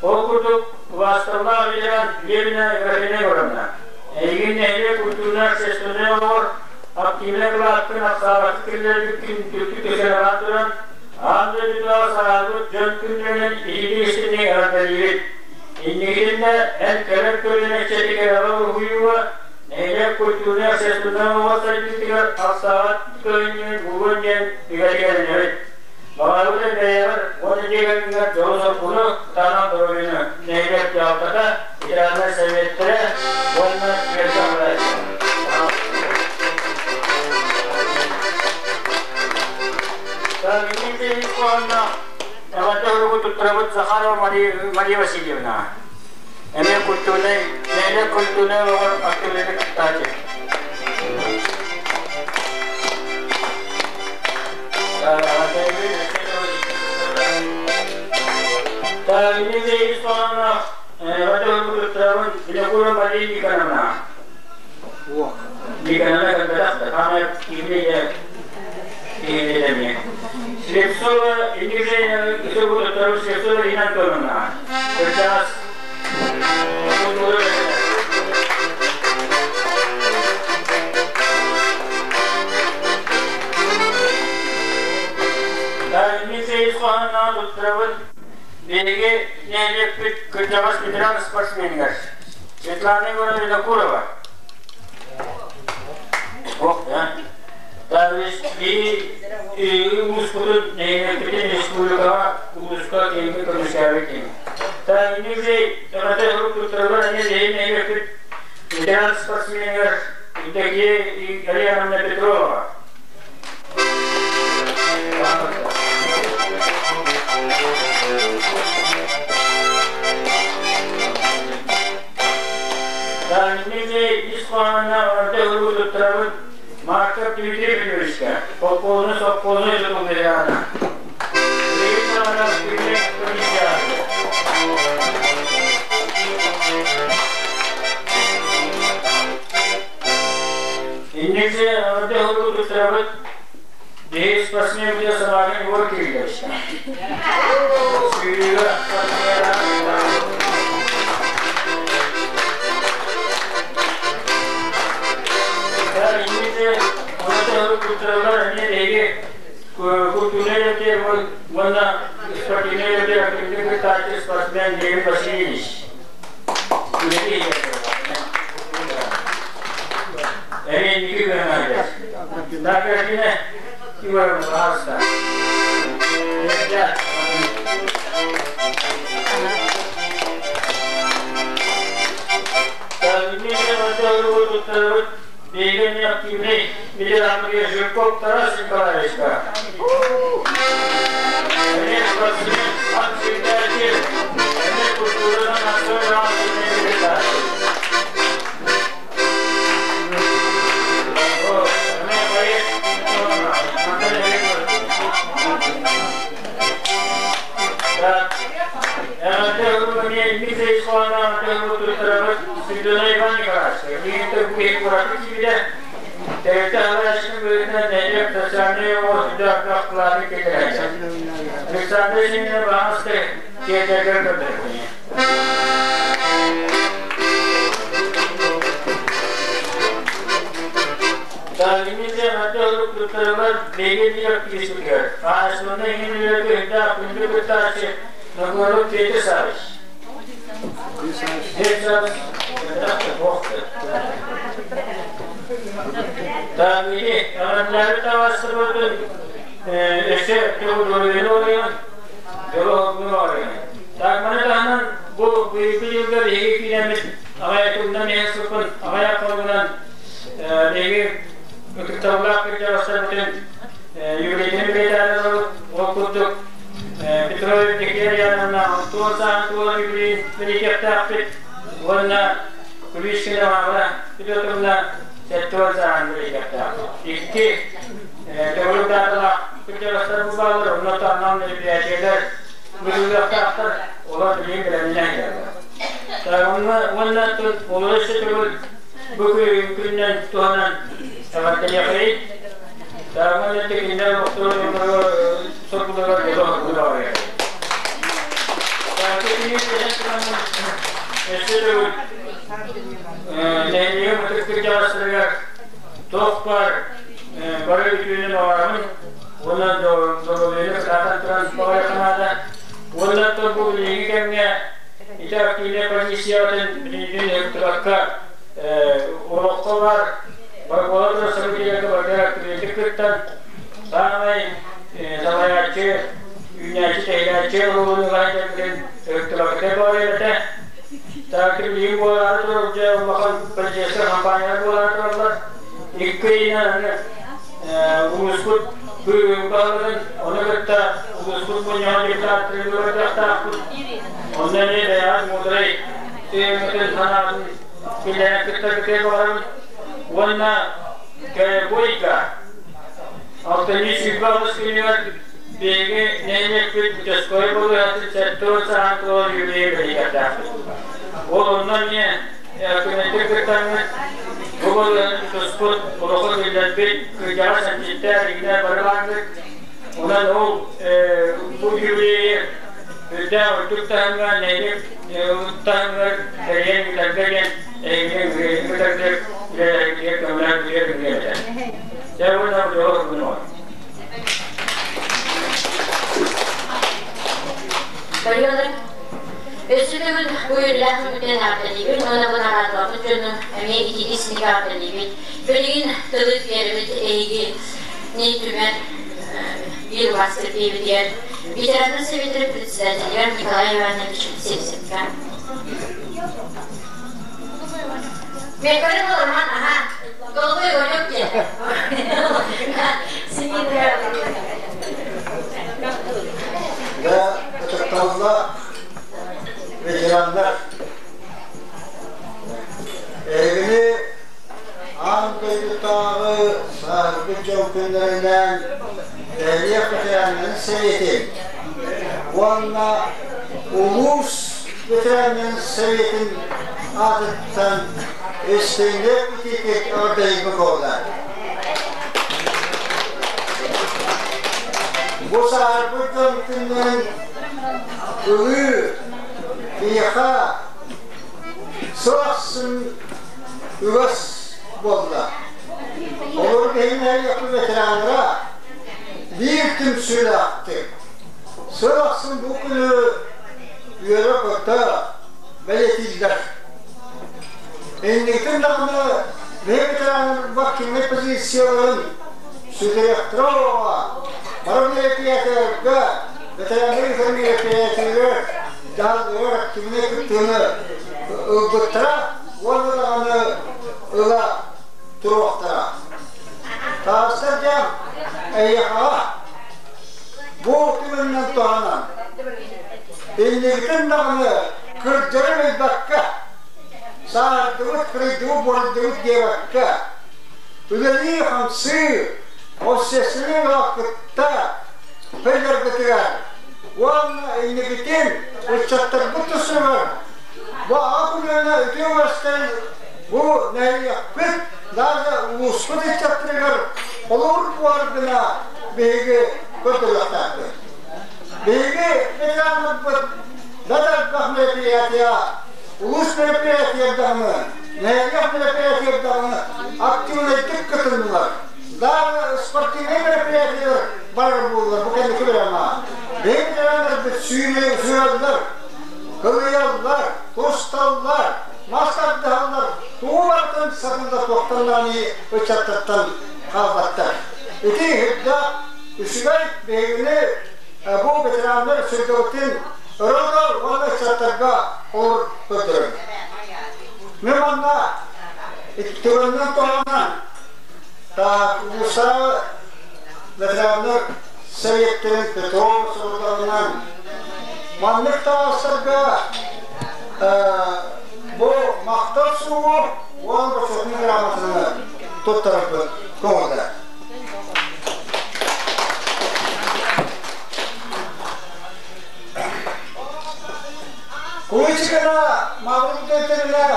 Ол курдук убаастабылаах ветеран Левина Евгения Егоровна, эйигин нэһилиэк культурнай общественнай олоҕор активнай кылааккын ахсаабакка киллэрбиккин үрдүк сыаналаан туран, аан дойдутааҕы сааһырбыт дьон күннэринэн итиитик истиҥник эҕэрдэлиибит. Инникитин да эн кэлэр көлүөнэ ыччатыгар уһуйууга нэһилиэк культурнай общественнай олоҕор сайдыытыгар ахсаабат көрүнньүгүн булуон диэн бигэтик эрэнэбит. Баҕарабыт бэйэҕэр уонна дьиэ кэргэҥҥэр дьолу-соргуну, кытаанах доруобуйаны, нэһилиэк дьаһалтата, ветераннар сэбиэттэрэ уонна үөрэх Захарова Мария Васильевна. Эмиэ культурнай, нэһилиэк культурнай олоҕор активнайдык кыттааччы. Мария Никоновна. Никоновна Слепцова Слепцова Ирина Антоновна. Кырдьаҕас Биһиги нэһилиэкпит кырдьаҕас ветеран спортсменыгар Светлана Ивановна Винокурова. Ох, да. Улууспутун нэһилиэкпитин республикаҕа улууска киэҥник көмүскээбит киһи. Нэһилиэкпит ветеран спортсменыгар Евдокия Галиановна Петрова. Ис хоһоонно туттарабыт Марков Дмитрий Петровичка, холкуону сопхуону тутулуйаана. Инники орда туттарабыт биһи спортсмен биэ сабагын Егор Кирилловичка. Сүүрүүгэ спортсмен Левин Васильевич. Жирков Тарас Николаевичка. Александр Семенов Бағысты тиэтэргэр көрдөрү. Бу быйылга биһиги киинэммит аҕай тылынан иһэн сыппын аҕай қолынан биһиги ытыктабылаах кырдьаҕастарбытын юбилейдин бэлиэтээн ол курдук Петрович Дегтяряновна туон саан туон юбилейин бэлиэтиэхтээхпит уонна Кулишкина Мавра Петровна сеттуон саан бэлиэтиэхтээхпит. Икки төгүрүк дааталаах кырдьаҕастар бу бааллар, онно тааннан мероприятиелер быдылыахтаахтар, олар билигин бэлэмнээн келлер. Уонна олор төгүл бу күннэн туһанан эҕэрдэлиэхэй. Уонна текиннер соргуларга боло. Нэһилиэгэ ытык кырдьаҕастарыгар туох бар бары үтүөнү баҕарабын уонна доруобуйаны кытаатан туран баҕайаханаада уонна бу билиҥҥи кэмҥэ ити активнай позициятын бүтүннүү ыһыктыбакка олоххо бар буола турар событиеларга барытыгар активнайдык кыттан саамай салайааччы үүнээччи тэһилээччи оруолун ылаһын ыһыктыбакка баҕайылата. Так билигин буолаары турар дьэ улахан политическай кампаниялар буолаары тураллар. Икки ыйынан улууспут Баһылыгын ону кытта улууспут мунньаҕын депутаттарын быыбардыахтаахпыт. Онно эмиэ бэйэҕит муударай сыһыаҥҥытын санаатын киллэрэн кыттаргытыгар баҕарабын. Уонна бу ыйга алтынньы 28 күнүгэр биһиги нэһилиэкпит участковай балыыһатын 70 сааһын туолар юбилейын бэлиэтиэхтээхпит. Ол онно эмиэ күнэттик кыттаҥҥыт бу балыыһаны тутуспут, олоххо киллэрбит кырдьаҕас эмчиттэр игинэ бары бааргыт. Онон ол бу юбилейы үрдээх үрдүк таһымҥа нэһилиэк таһымыгар тэрийэн ыытарга диэн эһигини ыытаргыт үлэлэргитигэр көмөлөөн үлэ күнү этэ. Дьэ уонна дьоло күнү. Барыалар өссө төгүл бу үөрүүлээх күммүтүнэн эҕэрдэлиибит уонна бу наҕараадалаппыт дьону эмиэ итиитик синик эҕэрдэлиибит. Билигин тылы биэрэбит эһиги түмэр биир убаастыыр киһибитигэр ветераннар советын председателигэр Николай Иванович Сивцевка. Меккөрү буоларман, аха, голубой огонек диэн. Да, ытыкталла ветераннар. Эһигини аан дойдутааҕы сааһырбыт дьон күннэринэн Нэһилиэк ветераннарын советын уонна улуус ветераннарын советын аатыттан истиҥник итиитик эҕэрдэлиирбин буолла. Бу сааһырбыт дьон күннэрин ылыы киһиэхэ сыл ахсын үгэс буолла. Олор иһин нэһилиэкпит ветераннара биир түмсүүлээхтик сыл ахсын бу күнү үөрэ-көтө бэлиэтииллэр. Инникитин даҕаны биһиги ветераннарбыт кимҥэ позицияларын сүтэриэхтэрэ оҕоҕо бары мероприятиеларга ветераннар ыытар мероприятиелар дьаһалларыгар активнай кыттыыны ылбыттара уонна даҕаны ыла туруохтара. Таастар дьон эйиэхэҕэ бу түгэнинэн туһанан инникитин даҕаны кырдьары билбэккэ, сааһырдыбыт, кырыйдыбыт, буорайдыбыт диэбэккэ, үлэлии-хамсыы, общественнай олох кытта сылдьаргытыгар уонна инникитин ыччаттарбыт тусугар бу аҕа көлүөнэ үтүө үгэстэрин бу нэһилиэкпит даже улууспут ыччаттарыгар холобур буолар гына биһиги көрдөрүөхтээхпит. Биһиги ветераннарбыт бэрт элбэх мероприятия, улуус мероприятия даҕаны, нэһилиэк мероприятия даҕаны активнайдык кытыннылар. Даже спортивнай мероприятиялар барар буоллар, бу кэнники бирэма. Биһиги ветераннарбыт сүүрэллэр, кылыйаллар, тусталлар, мас тардыһаллар, тугу барытын сатыыллар туохтан ыччаттартан хаалбаттар. Ити иһирдэ үчүгэй биһигини бу ветераннар сүргэбитин өрө уонна ыччаттарга олор көрдөрөр. Мен манна түгэннэн туһанан улуустааҕы ветераннар советтэрин Петров сорудагынан маннык таастарга бу махтал суругу уон бочуотун грамотаны туттарарбыт көҥүллэр. Куличикана мабын төтөрүнэ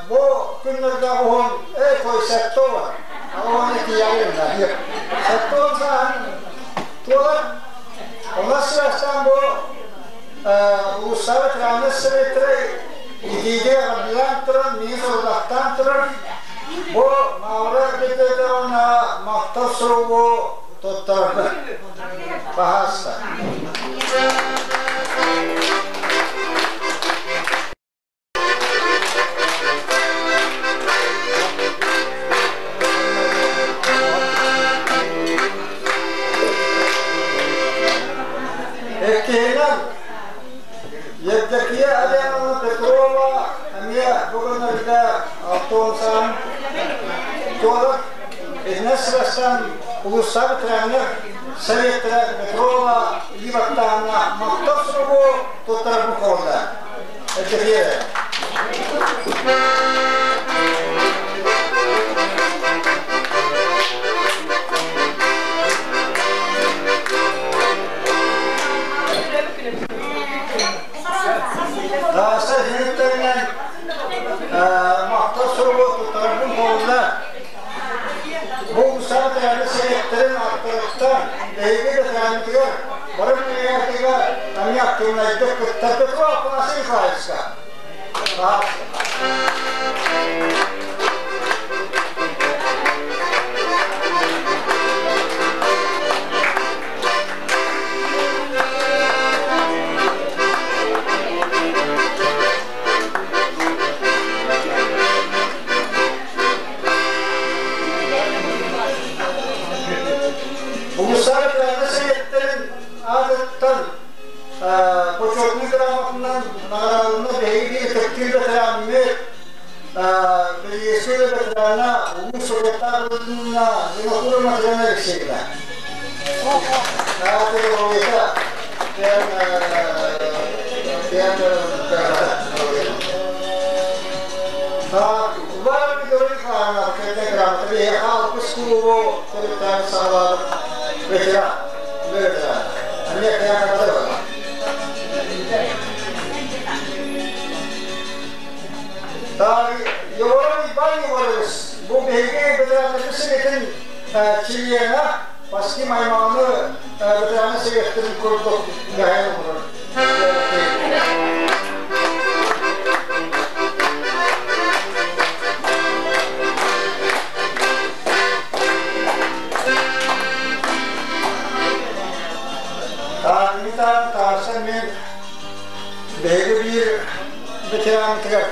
бу күннэргэ уһун эй кой сеттова оны тиийэҕин сеттон сааһын туолар онон сырастан бу улуустааҕы ветераннар советтара итиигэ абилаан туран миин сорудахтаан туран бу Мавра Петровна махтал суругу туттарбыт баһаасса. Иккиһинэн, Евдокия Аленовна Петрова эмиэ бүгүн эрдэ автобусан туолар итинэ сырасан. Улуустааҕы тренер Советтара Петрова Иваттаана махтал суругу туттарар буолла. Эдьиһиэ. Дааса иһиттэринэн махтал суругу туттарарбын буолла. Бу улуустааҕы тэрээһин сэриэттэрин аттарыттан эһиги бэтэрээннэригэр бары мероприятиега эмиэ актыыбынайдык кыттар Петров Афанасий Михайловичка. Улуустааҕы Кыраайы сэриэттэрин аатыттан Почетный грамотанан наҕараадаланна биһиги ытыктыыр бэтэрээммит Приветствие ветерана улуус Советтаах Владимировна Винокурова Матрена Алексеевна. Бу биһиги бэтэрээннэрбит сиритин чилиэнэ Паски Маймаҕаны ветераны сэриэхтэрин курдук дьаһайан олорор. Таанньытаан таарсан мен биһиги биир ветеранытыгар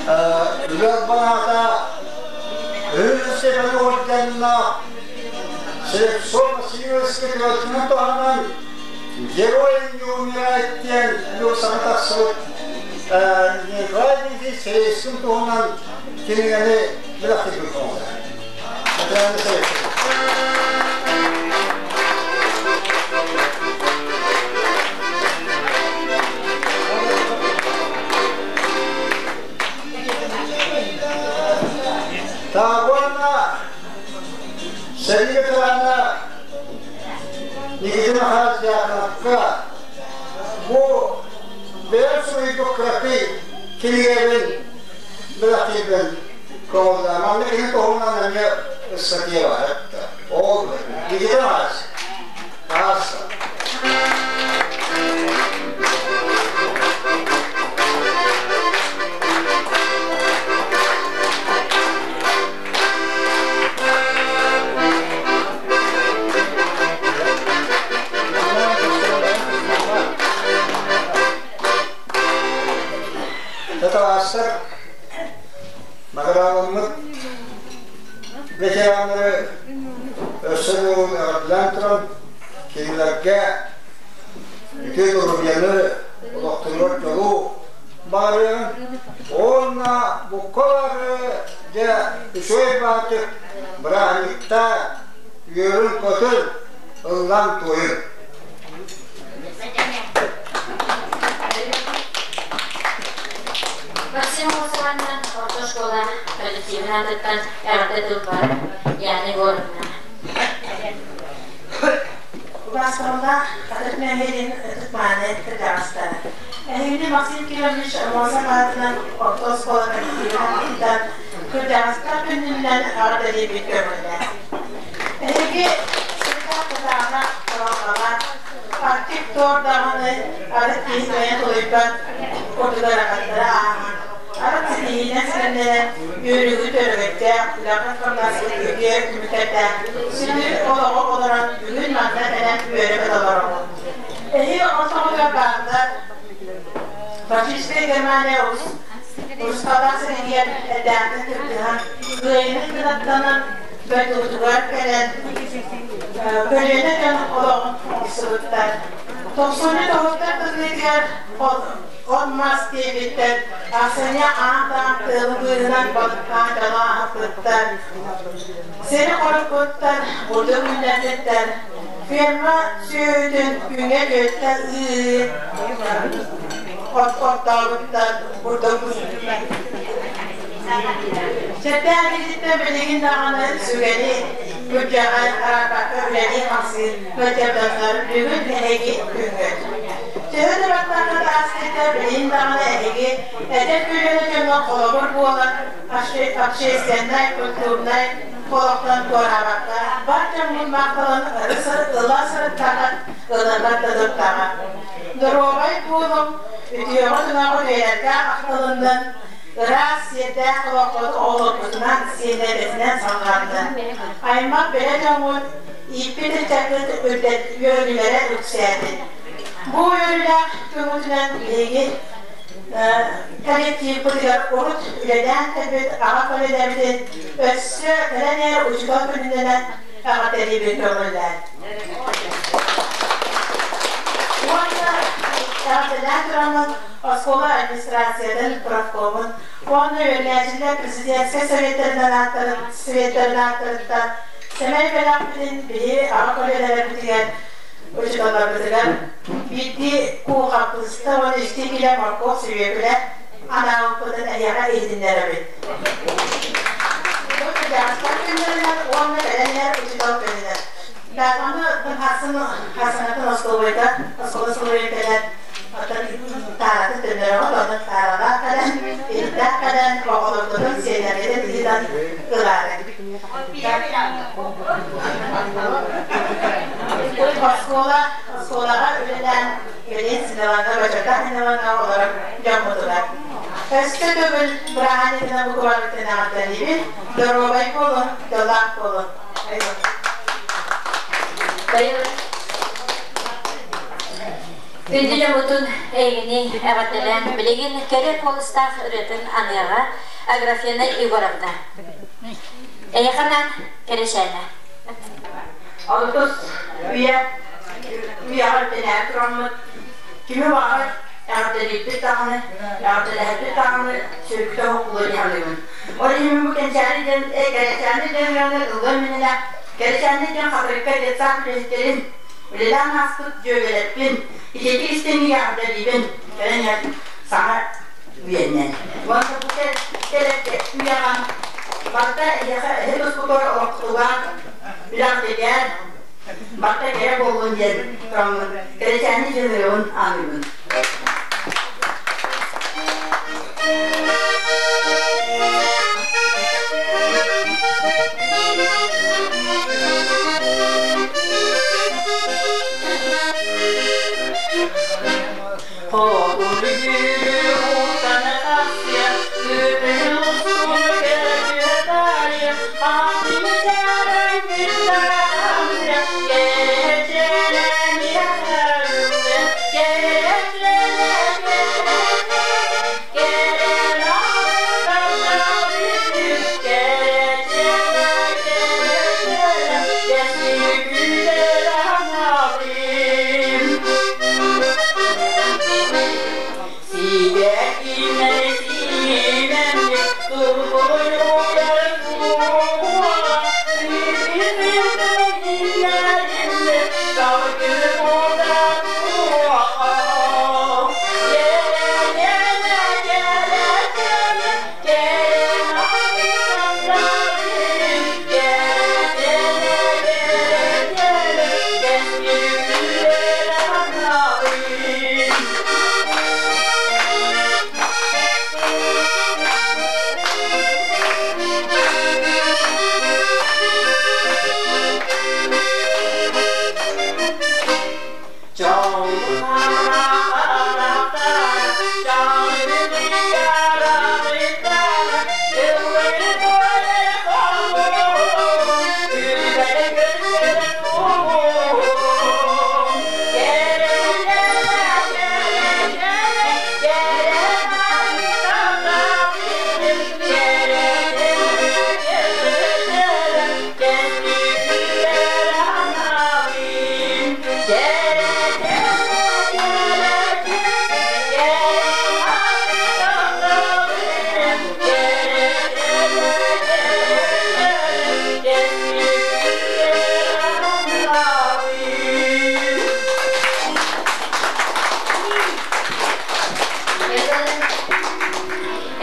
үлэ албанаата Үһүс орденнаах Слепцов Васильевскай кылатынан туһанан Герой не умирает диэн саҥа тахсыбыт Николай Дмитриевич Сэрейскин туһунан кинигэни бэлэхтиирбит оҥорор. Таабуанна сэрии ветерана Никитина Хаджиановка бу бэйэм суруйбут кыракый кинигэбин бэлэхтиирбин көҥүллээн манна кини туһунан эмиэ ыстатыйа баар. Ол Никита Аас. Татаастар наградалыммыт ветераннары өссө эҕэрдэлээн туран кинилэргэ үтүө доруобуйаны олохторугар дьолу баҕарыаҕын уонна буккалары дьэ үчүгэй баатык бырааһынньыкта үөрүн-көтүн ыллаан туойун. Максим Османнан орто школа коллективин аатыттан эҕэрдэ тыл бар Яна Егоровна. Убаастабыллаах Хатырык нэһилиэгин ытык-мааны кырдьаҕастара. Эһигини Максим Кирович Аммосов аатынан орто оскуола коллективин аатыттан кырдьаҕастар күнүнэн эҕэрдэлиибит көҥүллээх. Эһиги сыта кытаанах кыһалҕалаах, Арктик туор даҕаны арыт киһи кыайан тулуйбат курдук ыарахаттары ааһан, арыт ситиһиинэн сэрэннэрэн, үөрүүгүт өрөгөйдөөх, үлэҕит-хамнаскыт үтүө түмүктэрдээх сүдү олоҕу олорон бүгүн манна кэлэн үөрэ-көтө олороҕут. Эһиги ортоҕутугар бааллар фашистскай Германия урусхалаах сиригэр эрдээхтик кыргыһан, кыайыыны кынаттанан дойдубутугар кэлэн көлүөнэ дьон олоҕун оҥостубуттар. Тохсунньу тоһуттар тымныытыгар От-мас тиэйбиттэр, ахсынньы аан-таан тыалы быыһынан балыктаан дьону аһаппыттар, сири хоруппуттар, бурдук үүннэрбиттэр, ферма сүөһүтүн күҥҥэ түөртэ ыы оттообуттар, бурдук Чэрдээх илиититтэн билигин даҕаны сүгэни күрдьэҕэ арааппакка үлэлии-хамсыы сылдьар бүгүн эһиги күҥҥүт. Төһө да баттаххыт ааспыта билигин даҕаны эһиги эдэр көлүөнэ дьоҥҥо холобур буолан общественнай, культурнай олохтон туораабакка бар дьоҥҥут махталын ыла сырыттаҕыт, ылынар да турдаҕа. Доруобай буолуҥ, үтүөҕүт-үҥэҕүт үйэлэргэ ахтылыннын, ыраас сиэрдээх олоххут оҕолоргутунан, сиэннэргитинэн салҕаннын. Аймах бэлэ дьоҥҥут ииппит ыччаккыт үөрүүлэрэ үксээтин. Бу үөрүүлээх көҥүтүнэн биһиги коллективпытыгар урут үлэлээн кэлбит аҕа көлүөнэбитин өссө кэлэн иһэр учуутал күнүнэн эҕэрдэлиибин көҥүллээн. Уонна эҕэрдэлээн тураммын оскуола администрациятын профкомун уонна үөрэнээччилэр президентскэй советтарын ааттарыттан сэмэй бэлэхпитин биһи аҕа көлүөнэлэрбитигэр учууталларбытыгар биирдии куу хаппыыста уонна үстүү килэ моркуоп сүбүөкүлэ анаабыппытын эһиэхэ иһитиннэрэбит. Бу кырдьаҕастар күннэринэн уонна кэлэн иһэр учуутал күнүнэн. Даатаны хассын хасыҥатын остолобуойга оскуола остолобуойга кэлэн оттон тааратын төннөрөҕүт, онон тааралаах кэлэн, иһиттээх кэлэн, оҕолоргутун, сиэннэргитин ыытан ылаарыҥ. Оскуола, оскуолаҕа үлэлээн, билин синемаҥҥа, бочуоттаах синемаҥҥа олорор дьоммутугар. Өскө төгүл бырааһынньыгынан букубарбытын эҕэрдэлиибин, доруобай буолун, дьоллоох буолун. Күндү дьоммутун эйигини эҕэрдэлээн билигин кэрэ куоластаах ырыатын аныаҕа Аграфена Егоровна. Эйиэхэ анаан кэрэшээнэ. Алтыс үйэ үйэҕэ үрдэнээри тураммыт кими баҕарар эҕэрдэлиирбит даҕаны, эҕэрдэлэһэрбит даҕаны сүрүккэ оһоххулуо дии саныыбын. Ол иһин бу Кэнчээри диэн, Кэрэчээни диэн ырыаны ыллыам иннинэ Кэрэчээни диэн Хатырыкка детсад үлэһиттэрин, үлэлээн ааспыт дьүөгэлэрбин, итиитик истиҥник эҕэрдэлиибин, кэлэн иһэр саҥа үйэннэн. Уонна бу кэлэр үйэҕэ барыта эһиэхэ эһи тускутугар олохтугар, үлэҕитигэр барыта кэрэ буоллун диэн тураммын Кэрэчээни диэн ырыабын ааныыбын.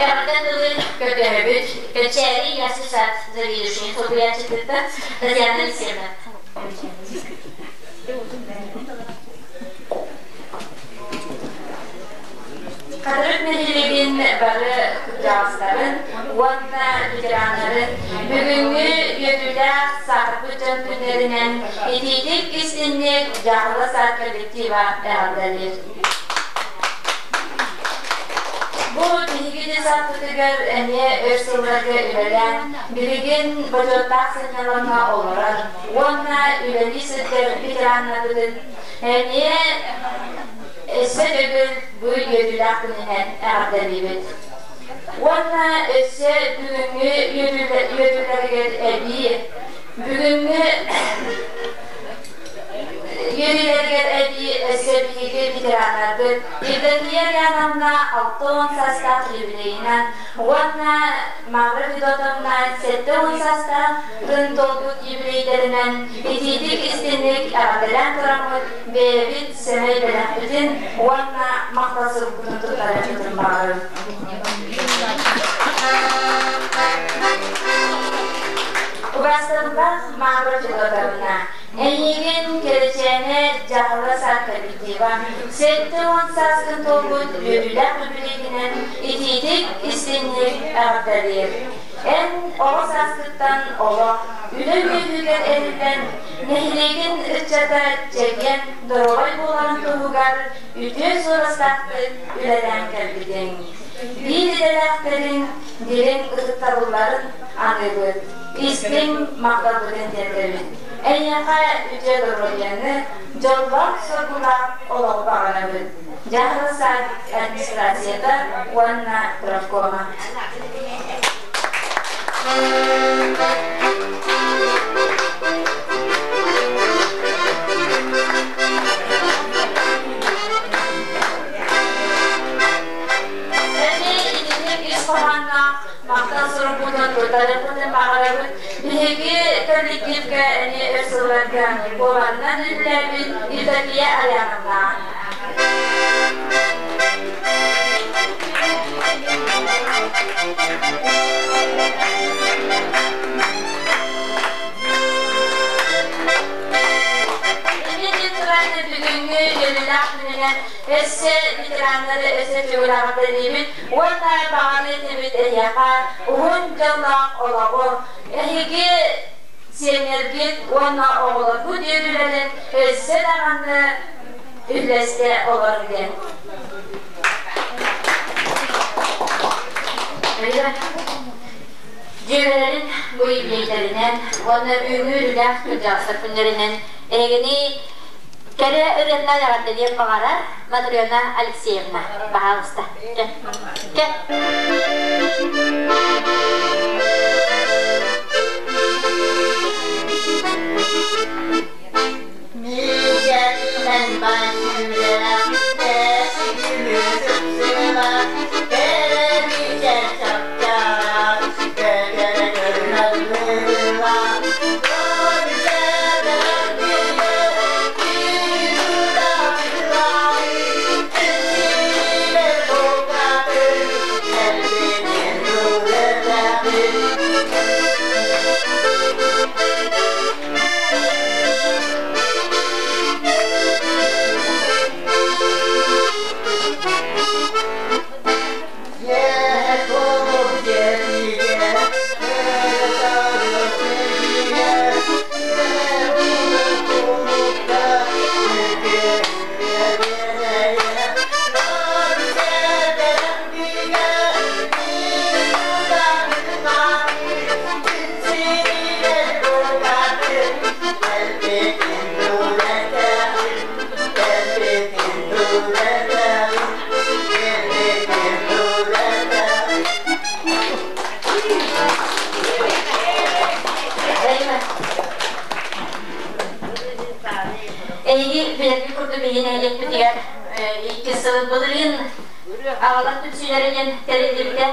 Эҕэрдэ тылы көрдөһөбүт Кэнчээри ясли-сад заведующайын солбуйааччытыттан Татьяна Алексеевна. Хатырык нэһилиэгин бары кырдьаҕастарын уонна ветераннарын бүгүҥҥү үөрүүлээх саарбыт дьон күннэринэн итиитик истинник Дьаһала саад коллектива эҕэрдэлиир. Бу биһиги сааппытыгар эмиэ өр сылларга үлэлээн, билигин бочуоттаах сынньалаҥҥа олорор уонна үлэлии сылдьар ветераннарбытын эмиэ өссө төгүл бу үөрүүлээх күнүнэн эҕэрдэлиибит. Уонна өссө бүгүҥҥү үөрүүлэригэр эбии бүгүҥҥү Үөрүүлэригэр эбии өссө биһиги ветераннарбыт Евдокия Ивановна 60 саастаах юбилейынан уонна Мавра Федотовна 70 саастаах тын туолбут юбилейдэринэн итиитик истинник эҕэрдэлээн тураммыт бэйэбит сэмэй бэлэхпитин уонна махтал сурукпутун туттарыахпытын баҕарабыт. Убаастабыллаах Мавра Федотовна, Эйигин Кэрэчээнэ дьаһала саад коллектива 70 сааскын туолбут үөрүүлээх үбүлүөйгүнэн итиитик истиҥник эҕэрдэлиир. Эн оҕо сааскыттан олох, үлэ үөһүгэр эриллэн, нэһилиэгин ыччата чэгиэн, доруобай буоларын туһугар үтүө суобастаахтык үлэлээн кэлбитиҥ. Биир идэлээхтэриҥ дириҥ ытыктабылларын аныыбыт. Истиҥ махталбытын тиэрдэбит. Эйиэхэ үтүө доруобуйаны, дьоллоох-соргулаах олоҕу баҕарабыт. Дьаһал сад администрацията уонна профкома. Эми итинник ис хоһоонноох махтал сурукпутун туттарыахпытын баҕарабыт. Биһиги коллективка эмиэ өр сылларга куобаннан үлэлээбит Евдокия Аляновна. Эмиэ туран бүгүҥҥү үөрүүлээх күнүнэн өссө ветераннары өссө төгүл уонна баҕаны этибит эһиэхэ уһун дьоллоох олоҕу, эһиги сиэннэргит уонна оҕолоргут үөрүүлэрин өссө даҕаны үллэстэ олоруҥ диэн. Дьүөгэлэрин бу юбилейдэринэн уонна бүгүҥҥү үөрүүлээх кырдьаҕастар күннэринэн эһигини Кэрэ ырыатынан эҕэрдэлиэн баҕарар Матрена Алексеевна, баһаалыста. Кэ. Кэ. Миигиттэн баччыылаах кэрэ чапчаах кэрэ көрүнэллээх Эһиги билэргит курдук биһиги нэһилиэкпитигэр икки сыл былырыын аҕалар түмсүүлэринэн тэриллибитэ.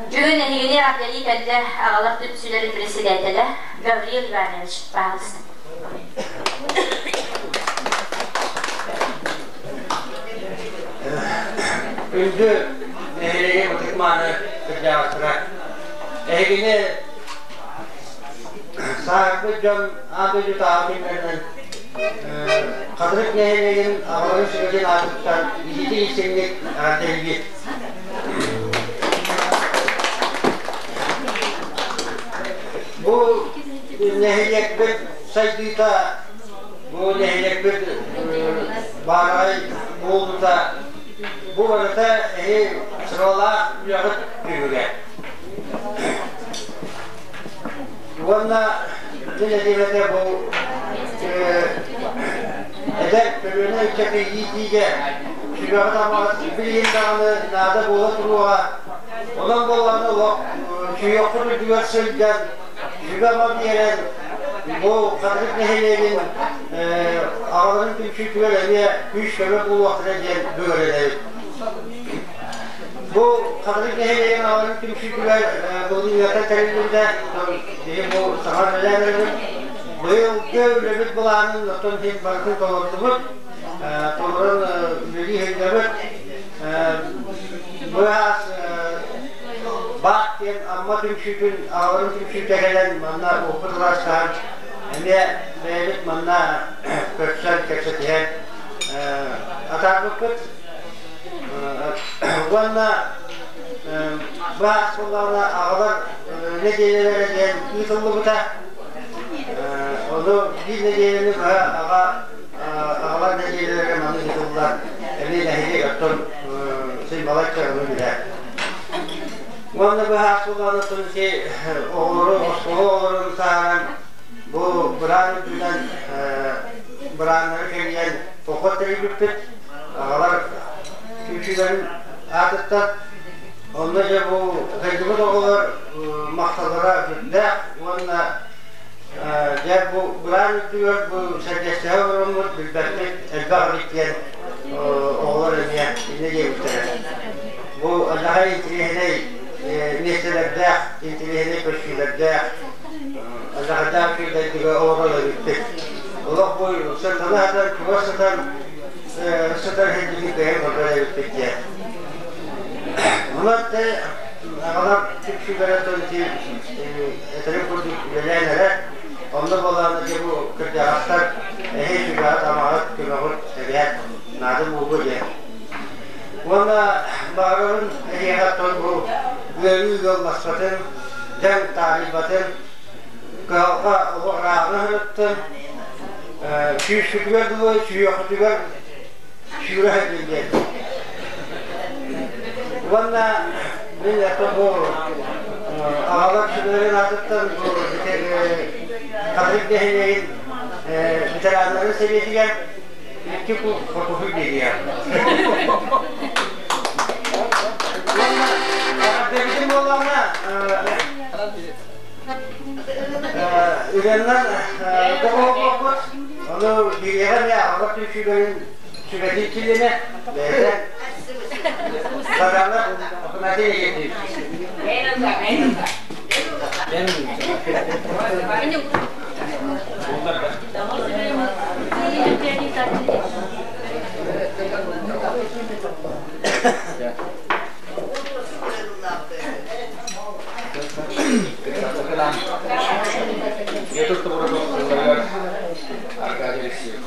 Бүгүн эһигини эҕэрдэлии кэллэ аҕалар түмсүүлэрин председателэ Гаврил Иванович, пожалуйста. Күндү нэһилиэгин ытык-мааны кырдьаҕастара. Эһигини сааһырбыт дьон аан дойдутааҕы күннэринэн Хатырык нэһилиэгин аҕаларын сүбэтин аатыттан итиитик-истиҥник эҕэрдэлиибит. Бу нэһилиэкпит сайдыыта, бу нэһилиэкпит баараҕай буолуута бу барыта эһи сыралаах үлэҕит түмүгэ. Уонна мин этиэм этэ бу эдэр көлүөнэ ыччаты иитиигэ сүбэҕит-амаҕыт билигин даҕаны наада буола туруоҕа. Онон буоллаҕына олох сүһүөххүт үрдүгэр сылдьан, сүбэ-ама биэрэн, бу Хатырык нэһилиэгин аҕаларын түмсүүтүгэр эмиэ күүс-көмө буолуохтара диэн бүгүрэнэбит. Бу Хатырык нэһилиэгин аҕаларын түмсүүтүгэр былырыыҥҥаттан тэриллибитэ. Биһи бу саҥа үлэлээн эрэбит. Быйылгы үлэбит былаанын оттон иһин барытын толордубут. Толорон үлэлии сылдьабыт. Быраас Баах диэн Амма түмсүүтүн аҕаларын түмсүүтэ кэлэн манна уоппут ылаастаһан эмиэ бэйэбит манна көрсөн кэпсэтиһэн атаарбыппыт. Уонна быраас буоллаҕына аҕалар нэдиэлэлэрэ диэн ыытыллыбыта. Ону биир нэдиэлэни быһа аҕа аҕалар нэдиэлэлэрэ маннык ыытыллар. Эмиэ нэһилиэк оттон син балачча ону билэр. Уонна быһаас буоллаҕына ити оҕолору оскуола оҕолорун сааһынан бу быраан үрдүнэн бырааннары кэрийэн поход тэрийбиппит. Аҕалар түмсүүлэрин аатыттан онно дьэ бу кырдьыбыт оҕолор махталлара сүрдээх уонна дьэ бу быраан үрдүгэр бу сэргэстэһэ олороммут билбэппит элбэх эбит диэн оҕолор эмиэ инньэ диэбиттэрэ. Бу аллаһай интириэһинэй миэстэлэрдээх, интириэһинэй көстүүлэрдээх, аллаһардаах күүрдэрдигэ олорор эбиппит. Олох бу сырдана сытар, чугас сытар сытар иһин кыайан көрбөт эбиппит диэн. Онон аҕалар түксүлэрэ ити этэрин курдук үлэлээн эрэ, онно буоллаҕына дьэ бу кырдьаҕастар эһи сүбэҕит-амаҕыт, көмөҕүт эбээт наада буолуо диэн. Уонна баҕарабын эһиэхэ оттон бу ыарыы ыалласпатын, дьаҥ таарыйбатын, кыһалҕа олох ырааҕына сырыттын, сүүскүтүгэр дылы сүһүөххүтүгэр сүүрэ сылдьын диэн. Уонна мин это бу аҕалар сүбэлэрин аатыттан бу Хатырык нэһилиэгин ветераннарын сэбиэтигэр икки кул хотуһуй биэриэ. Уонна эҕэрдэбитин буоллаҕына Үгэннэр доҕоһоллорбут, ону биһиэхэ эмиэ аҕалар түмсүүлэрин сүбэтин чилиэнэ бэйэтэ Саргана Афанасий Егорьевич. Аркадий Алексеев.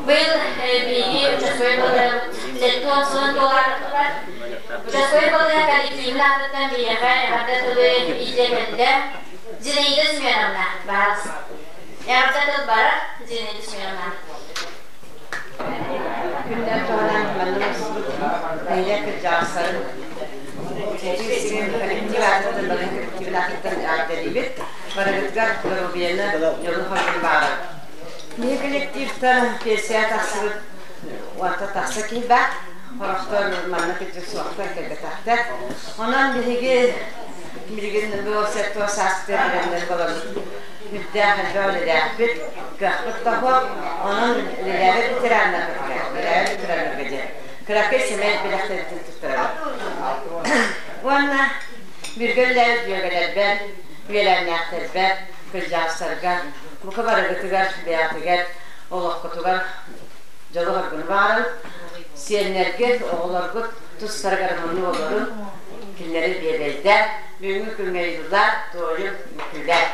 Быйыл биһиги участковай балыыһабыт 70 сылын туолар. Участковай балыыһа коллективын аатыттан биһиэхэ эҕэрдэ тылы иитэ кэллэ. Зинаида Семеновна, баҕалас. Эҕэрдэ тыл барар, Зинаида Семеновна. Күннэр туһунан манна мустубут нэһилиэк кырдьаҕастарын Чэчир сирин коллектив аатыттан бары коллективин аатыттан эҕэрдэлиибит. Барыгытыгар доруобуйаны, дьолу-соргуну баҕарабыт. Биһи коллективтар пенсия тахсыбыт уонта тахса киһи баар. Хорохтор манна кырдьык суохтар кэлбэтэхтэр. Онон биһиги билигин бу сектор саастыыр билэннэр буолабыт. Үрдээх элбэх үлэлээхпит, кыахпыт да суох. Онон үлэлээбит ветераннарбытыгар, үлэлээбит ветераннарга диэн кыракый сэмэй бэлэхтэрбитин туттарабыт. Уонна бииргэ үлэлээбит дьүөгэлэрбэр, үөлээннээхтэрбэр, кырдьаҕастарга бука барыгытыгар, бэйэҕитигэр, олоххутугар дьолу-соргуну баҕарабыт. Сиэннэргит, оҕолоргут тустарыгар муннук олорун, кинилэри биэбэйдээ, бүгүҥҥү күҥҥэ ыйыллар, туойун, үҥкүүлээ.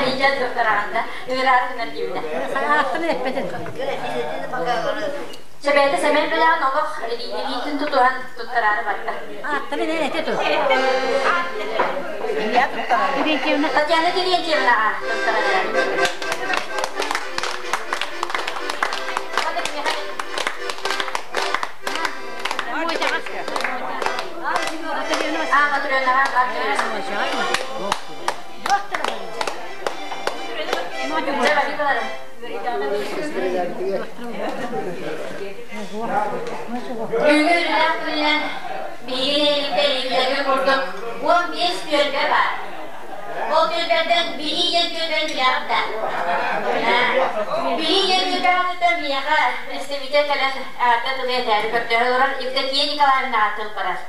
Иитэн туттараҕында ыыраатынар диибинэ. Сэбээтэ сэмэй бэлэҕин олох илиитин тутуһан туттараары барда. Татьяна Терентьевнаҕа туттаран Бүгүн күнүнэн биһиги нэһилиэктэр курдук 15 түөлбэ баар. Ол түөлбэртэн Билии диэн түөлбэни билэҕит да? Билии диэн түөлбэҕититтэн биһиэхэ представитель кэлэн эҕэрдэ тылы этээри көрдөһө олорор Евдокия Николаевнаҕа тыл барар.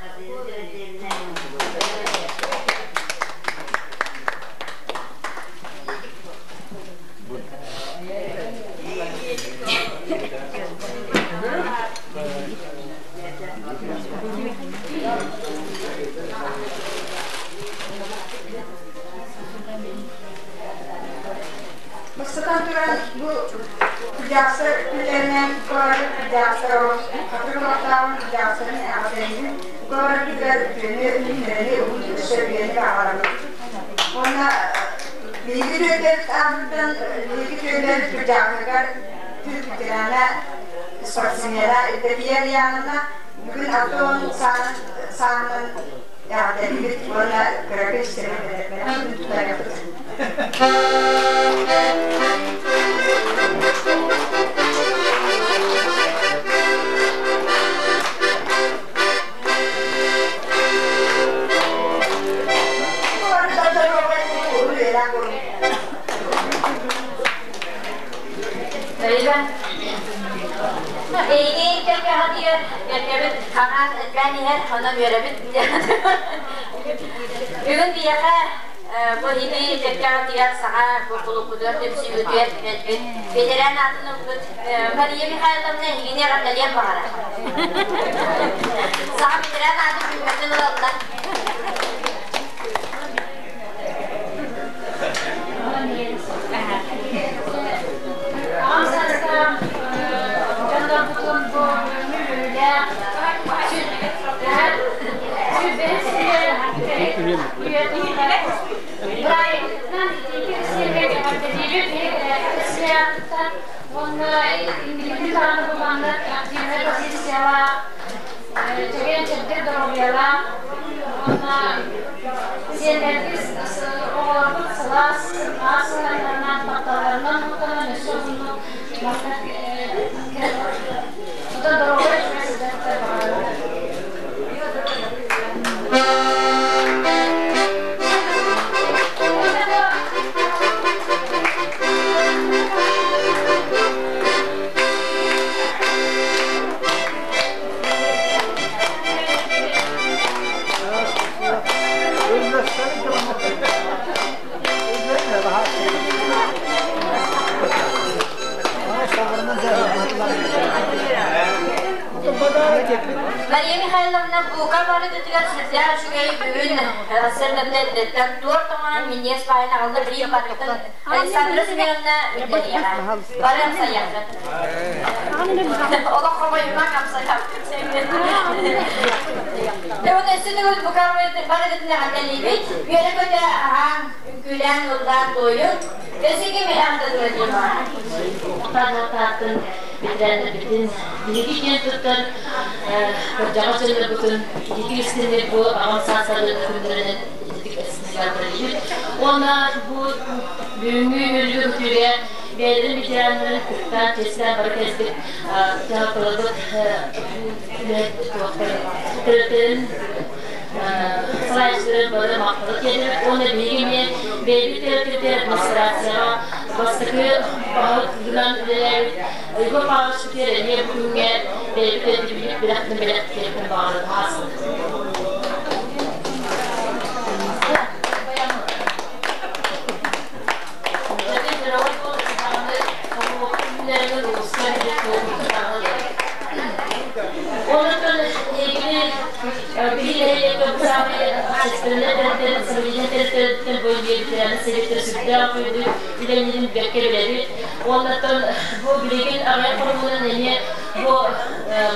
Бастатан туран, бу Дьаакса күллэринэн куорат Дьаакса хатырык олохтооҕун Дьааксаны эҕэрдэлиибин. Куораппытыгар үтүөнү, үтүөнү уһун өссө үйэни баҕарабыт. Уонна биһиги түөлбэбит аатыттан биһиги түөлбэбит бырдьаахтарыгар Түрк ветерана, спортсмена Евдокия Ульяновна бүгүн 60 сааһынан эҕэрдэлиибит уонна кыракый сэмэй бэлэхпин туттарыахпыт. Эйигин кэргэҕитигэр кэргэбит хаҥаан элбээн иһэр, онон үөрэбит. Бүгүн биһиэхэ бу иһини кэргэҕитигэр саҥа кулукутугар түмсүүбүтүгэр кэлбит ветеран аатын ылбыт Мария Михайловна эһигини эҕэрдэлиэн баҕарар. Саҥа ветеран аатын күҥҥэттэн ылаллар. Аҕам саастаах дьоннорбутун бу үөрүүлээх сүүрбэһис үйэ бырааһынньыгынан итиитик сиэргэ эҕэрдэлиибит Россияттан уонна инникитин даҕаны бу маннык активнай позициялаах чэгиэн-чэбдик доруобуйалаах уонна сиэннэрбит оҕолорбут сылаас сылаас сыһыаннарынан тапталларынан. Мария Михайловна бука барыгытыгар сүрдээх үчүгэй бүгүн сырдатта эрдэттэн туорт оҥорон минньигэс баайын аҕалла билигин барытын Александра Семеновна үллэриэҕэ. Бары амсайыаххыт. Олох хомойума амсайам. Дьэ, вот өссө төгүл бука барыгытын эҕэрдэлиибит. Үөрэ-көтө аһаан, үҥкүүлээн, ыллаан туойун. Өссө ким эҕэрдэ диэн Тааттын ветераннарбытын биһиги киэн туттар кырдьаҕас дьоннорбутун ититик истинник бу аҕам саастарын күннэринэн ититик эстиннэрбит. Уонна бу бүгүҥҥү үөрүү көтүүгэ бэйэлэрин ветераннарын кытта чэстээн бары кэлбит дьаһалталарбыт үлэһит төрөттөрүн салайааччыларын бары махталы тиэрдэбит уонна биһиги эмиэ бэйэбит төрөппүтэр администрацияҕа бастакы баһылыгынан үлэлээбит Егор Павлович эмиэ бу күҥҥэ бэйэбит эрдибит бэлэхтэн бэлэхтиэхпин баҕарабын аастын. Онон эһигини биһиги нэһилиэккэ бу саамай общественнай тэрилтэлэр, самодеятельнай тэрилтэлэртэн бу ветераннар сүрдээх үчүгэй үлэлиирин бэркэ билэбит. Уоннаттан бу билигин аҕыйах хонугунан эмиэ бу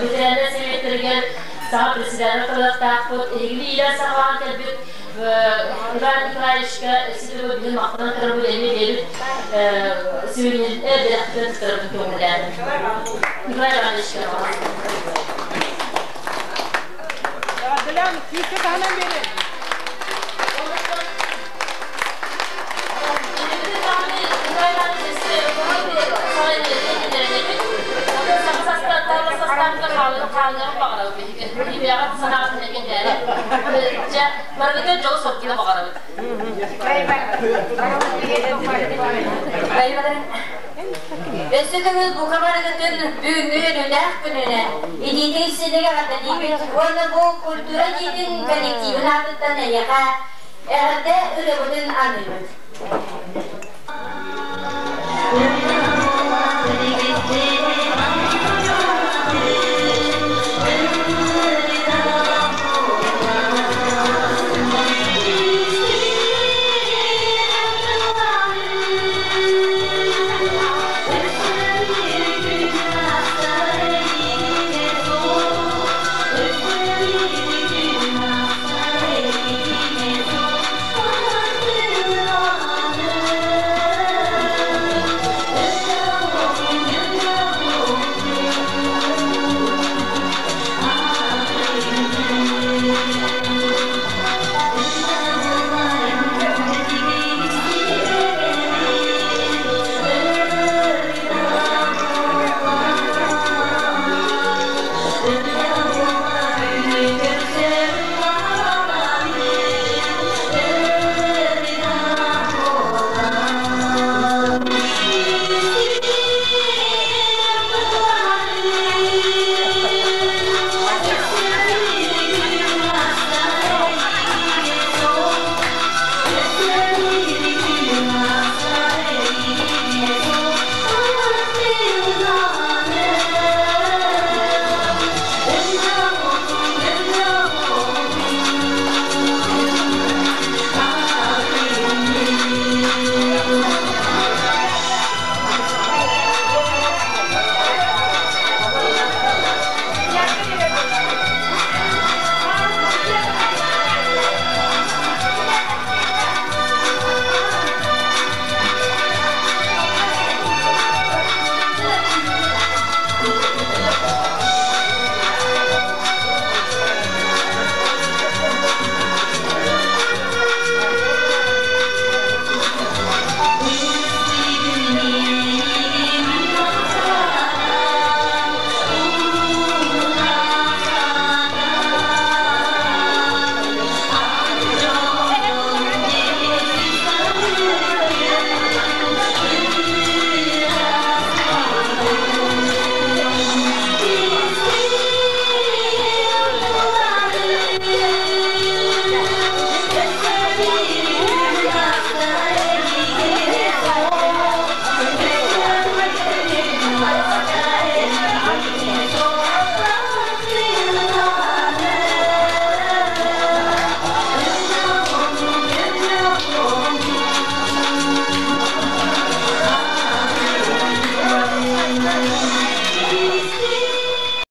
ветераннар сэбиэттэригэр саҥа председатель талыахтаахпыт. Эһигини иилээн-саҕалаан кэлбит Иван Николаевичка өссө билин махтанан турабыт эмиэ бэйэбит сүрүнүн бэлэхтэн туттарабын көҥүлээн. Николай Ивановичка. Эҕэрдэлээн күүскэ таһынан биэрин. Барыгытын дьолу соргуну баҕарабыт. Өссө төгүл бука барыгытын бүгүҥҥү үөрүүлээх күнүнэн илиитин силигэ эҕэрдэлиибит уонна бу культура дьиэтин коллективын аатыттан эйиэхэ эҕэрдэ ырыабытын аныыбыт.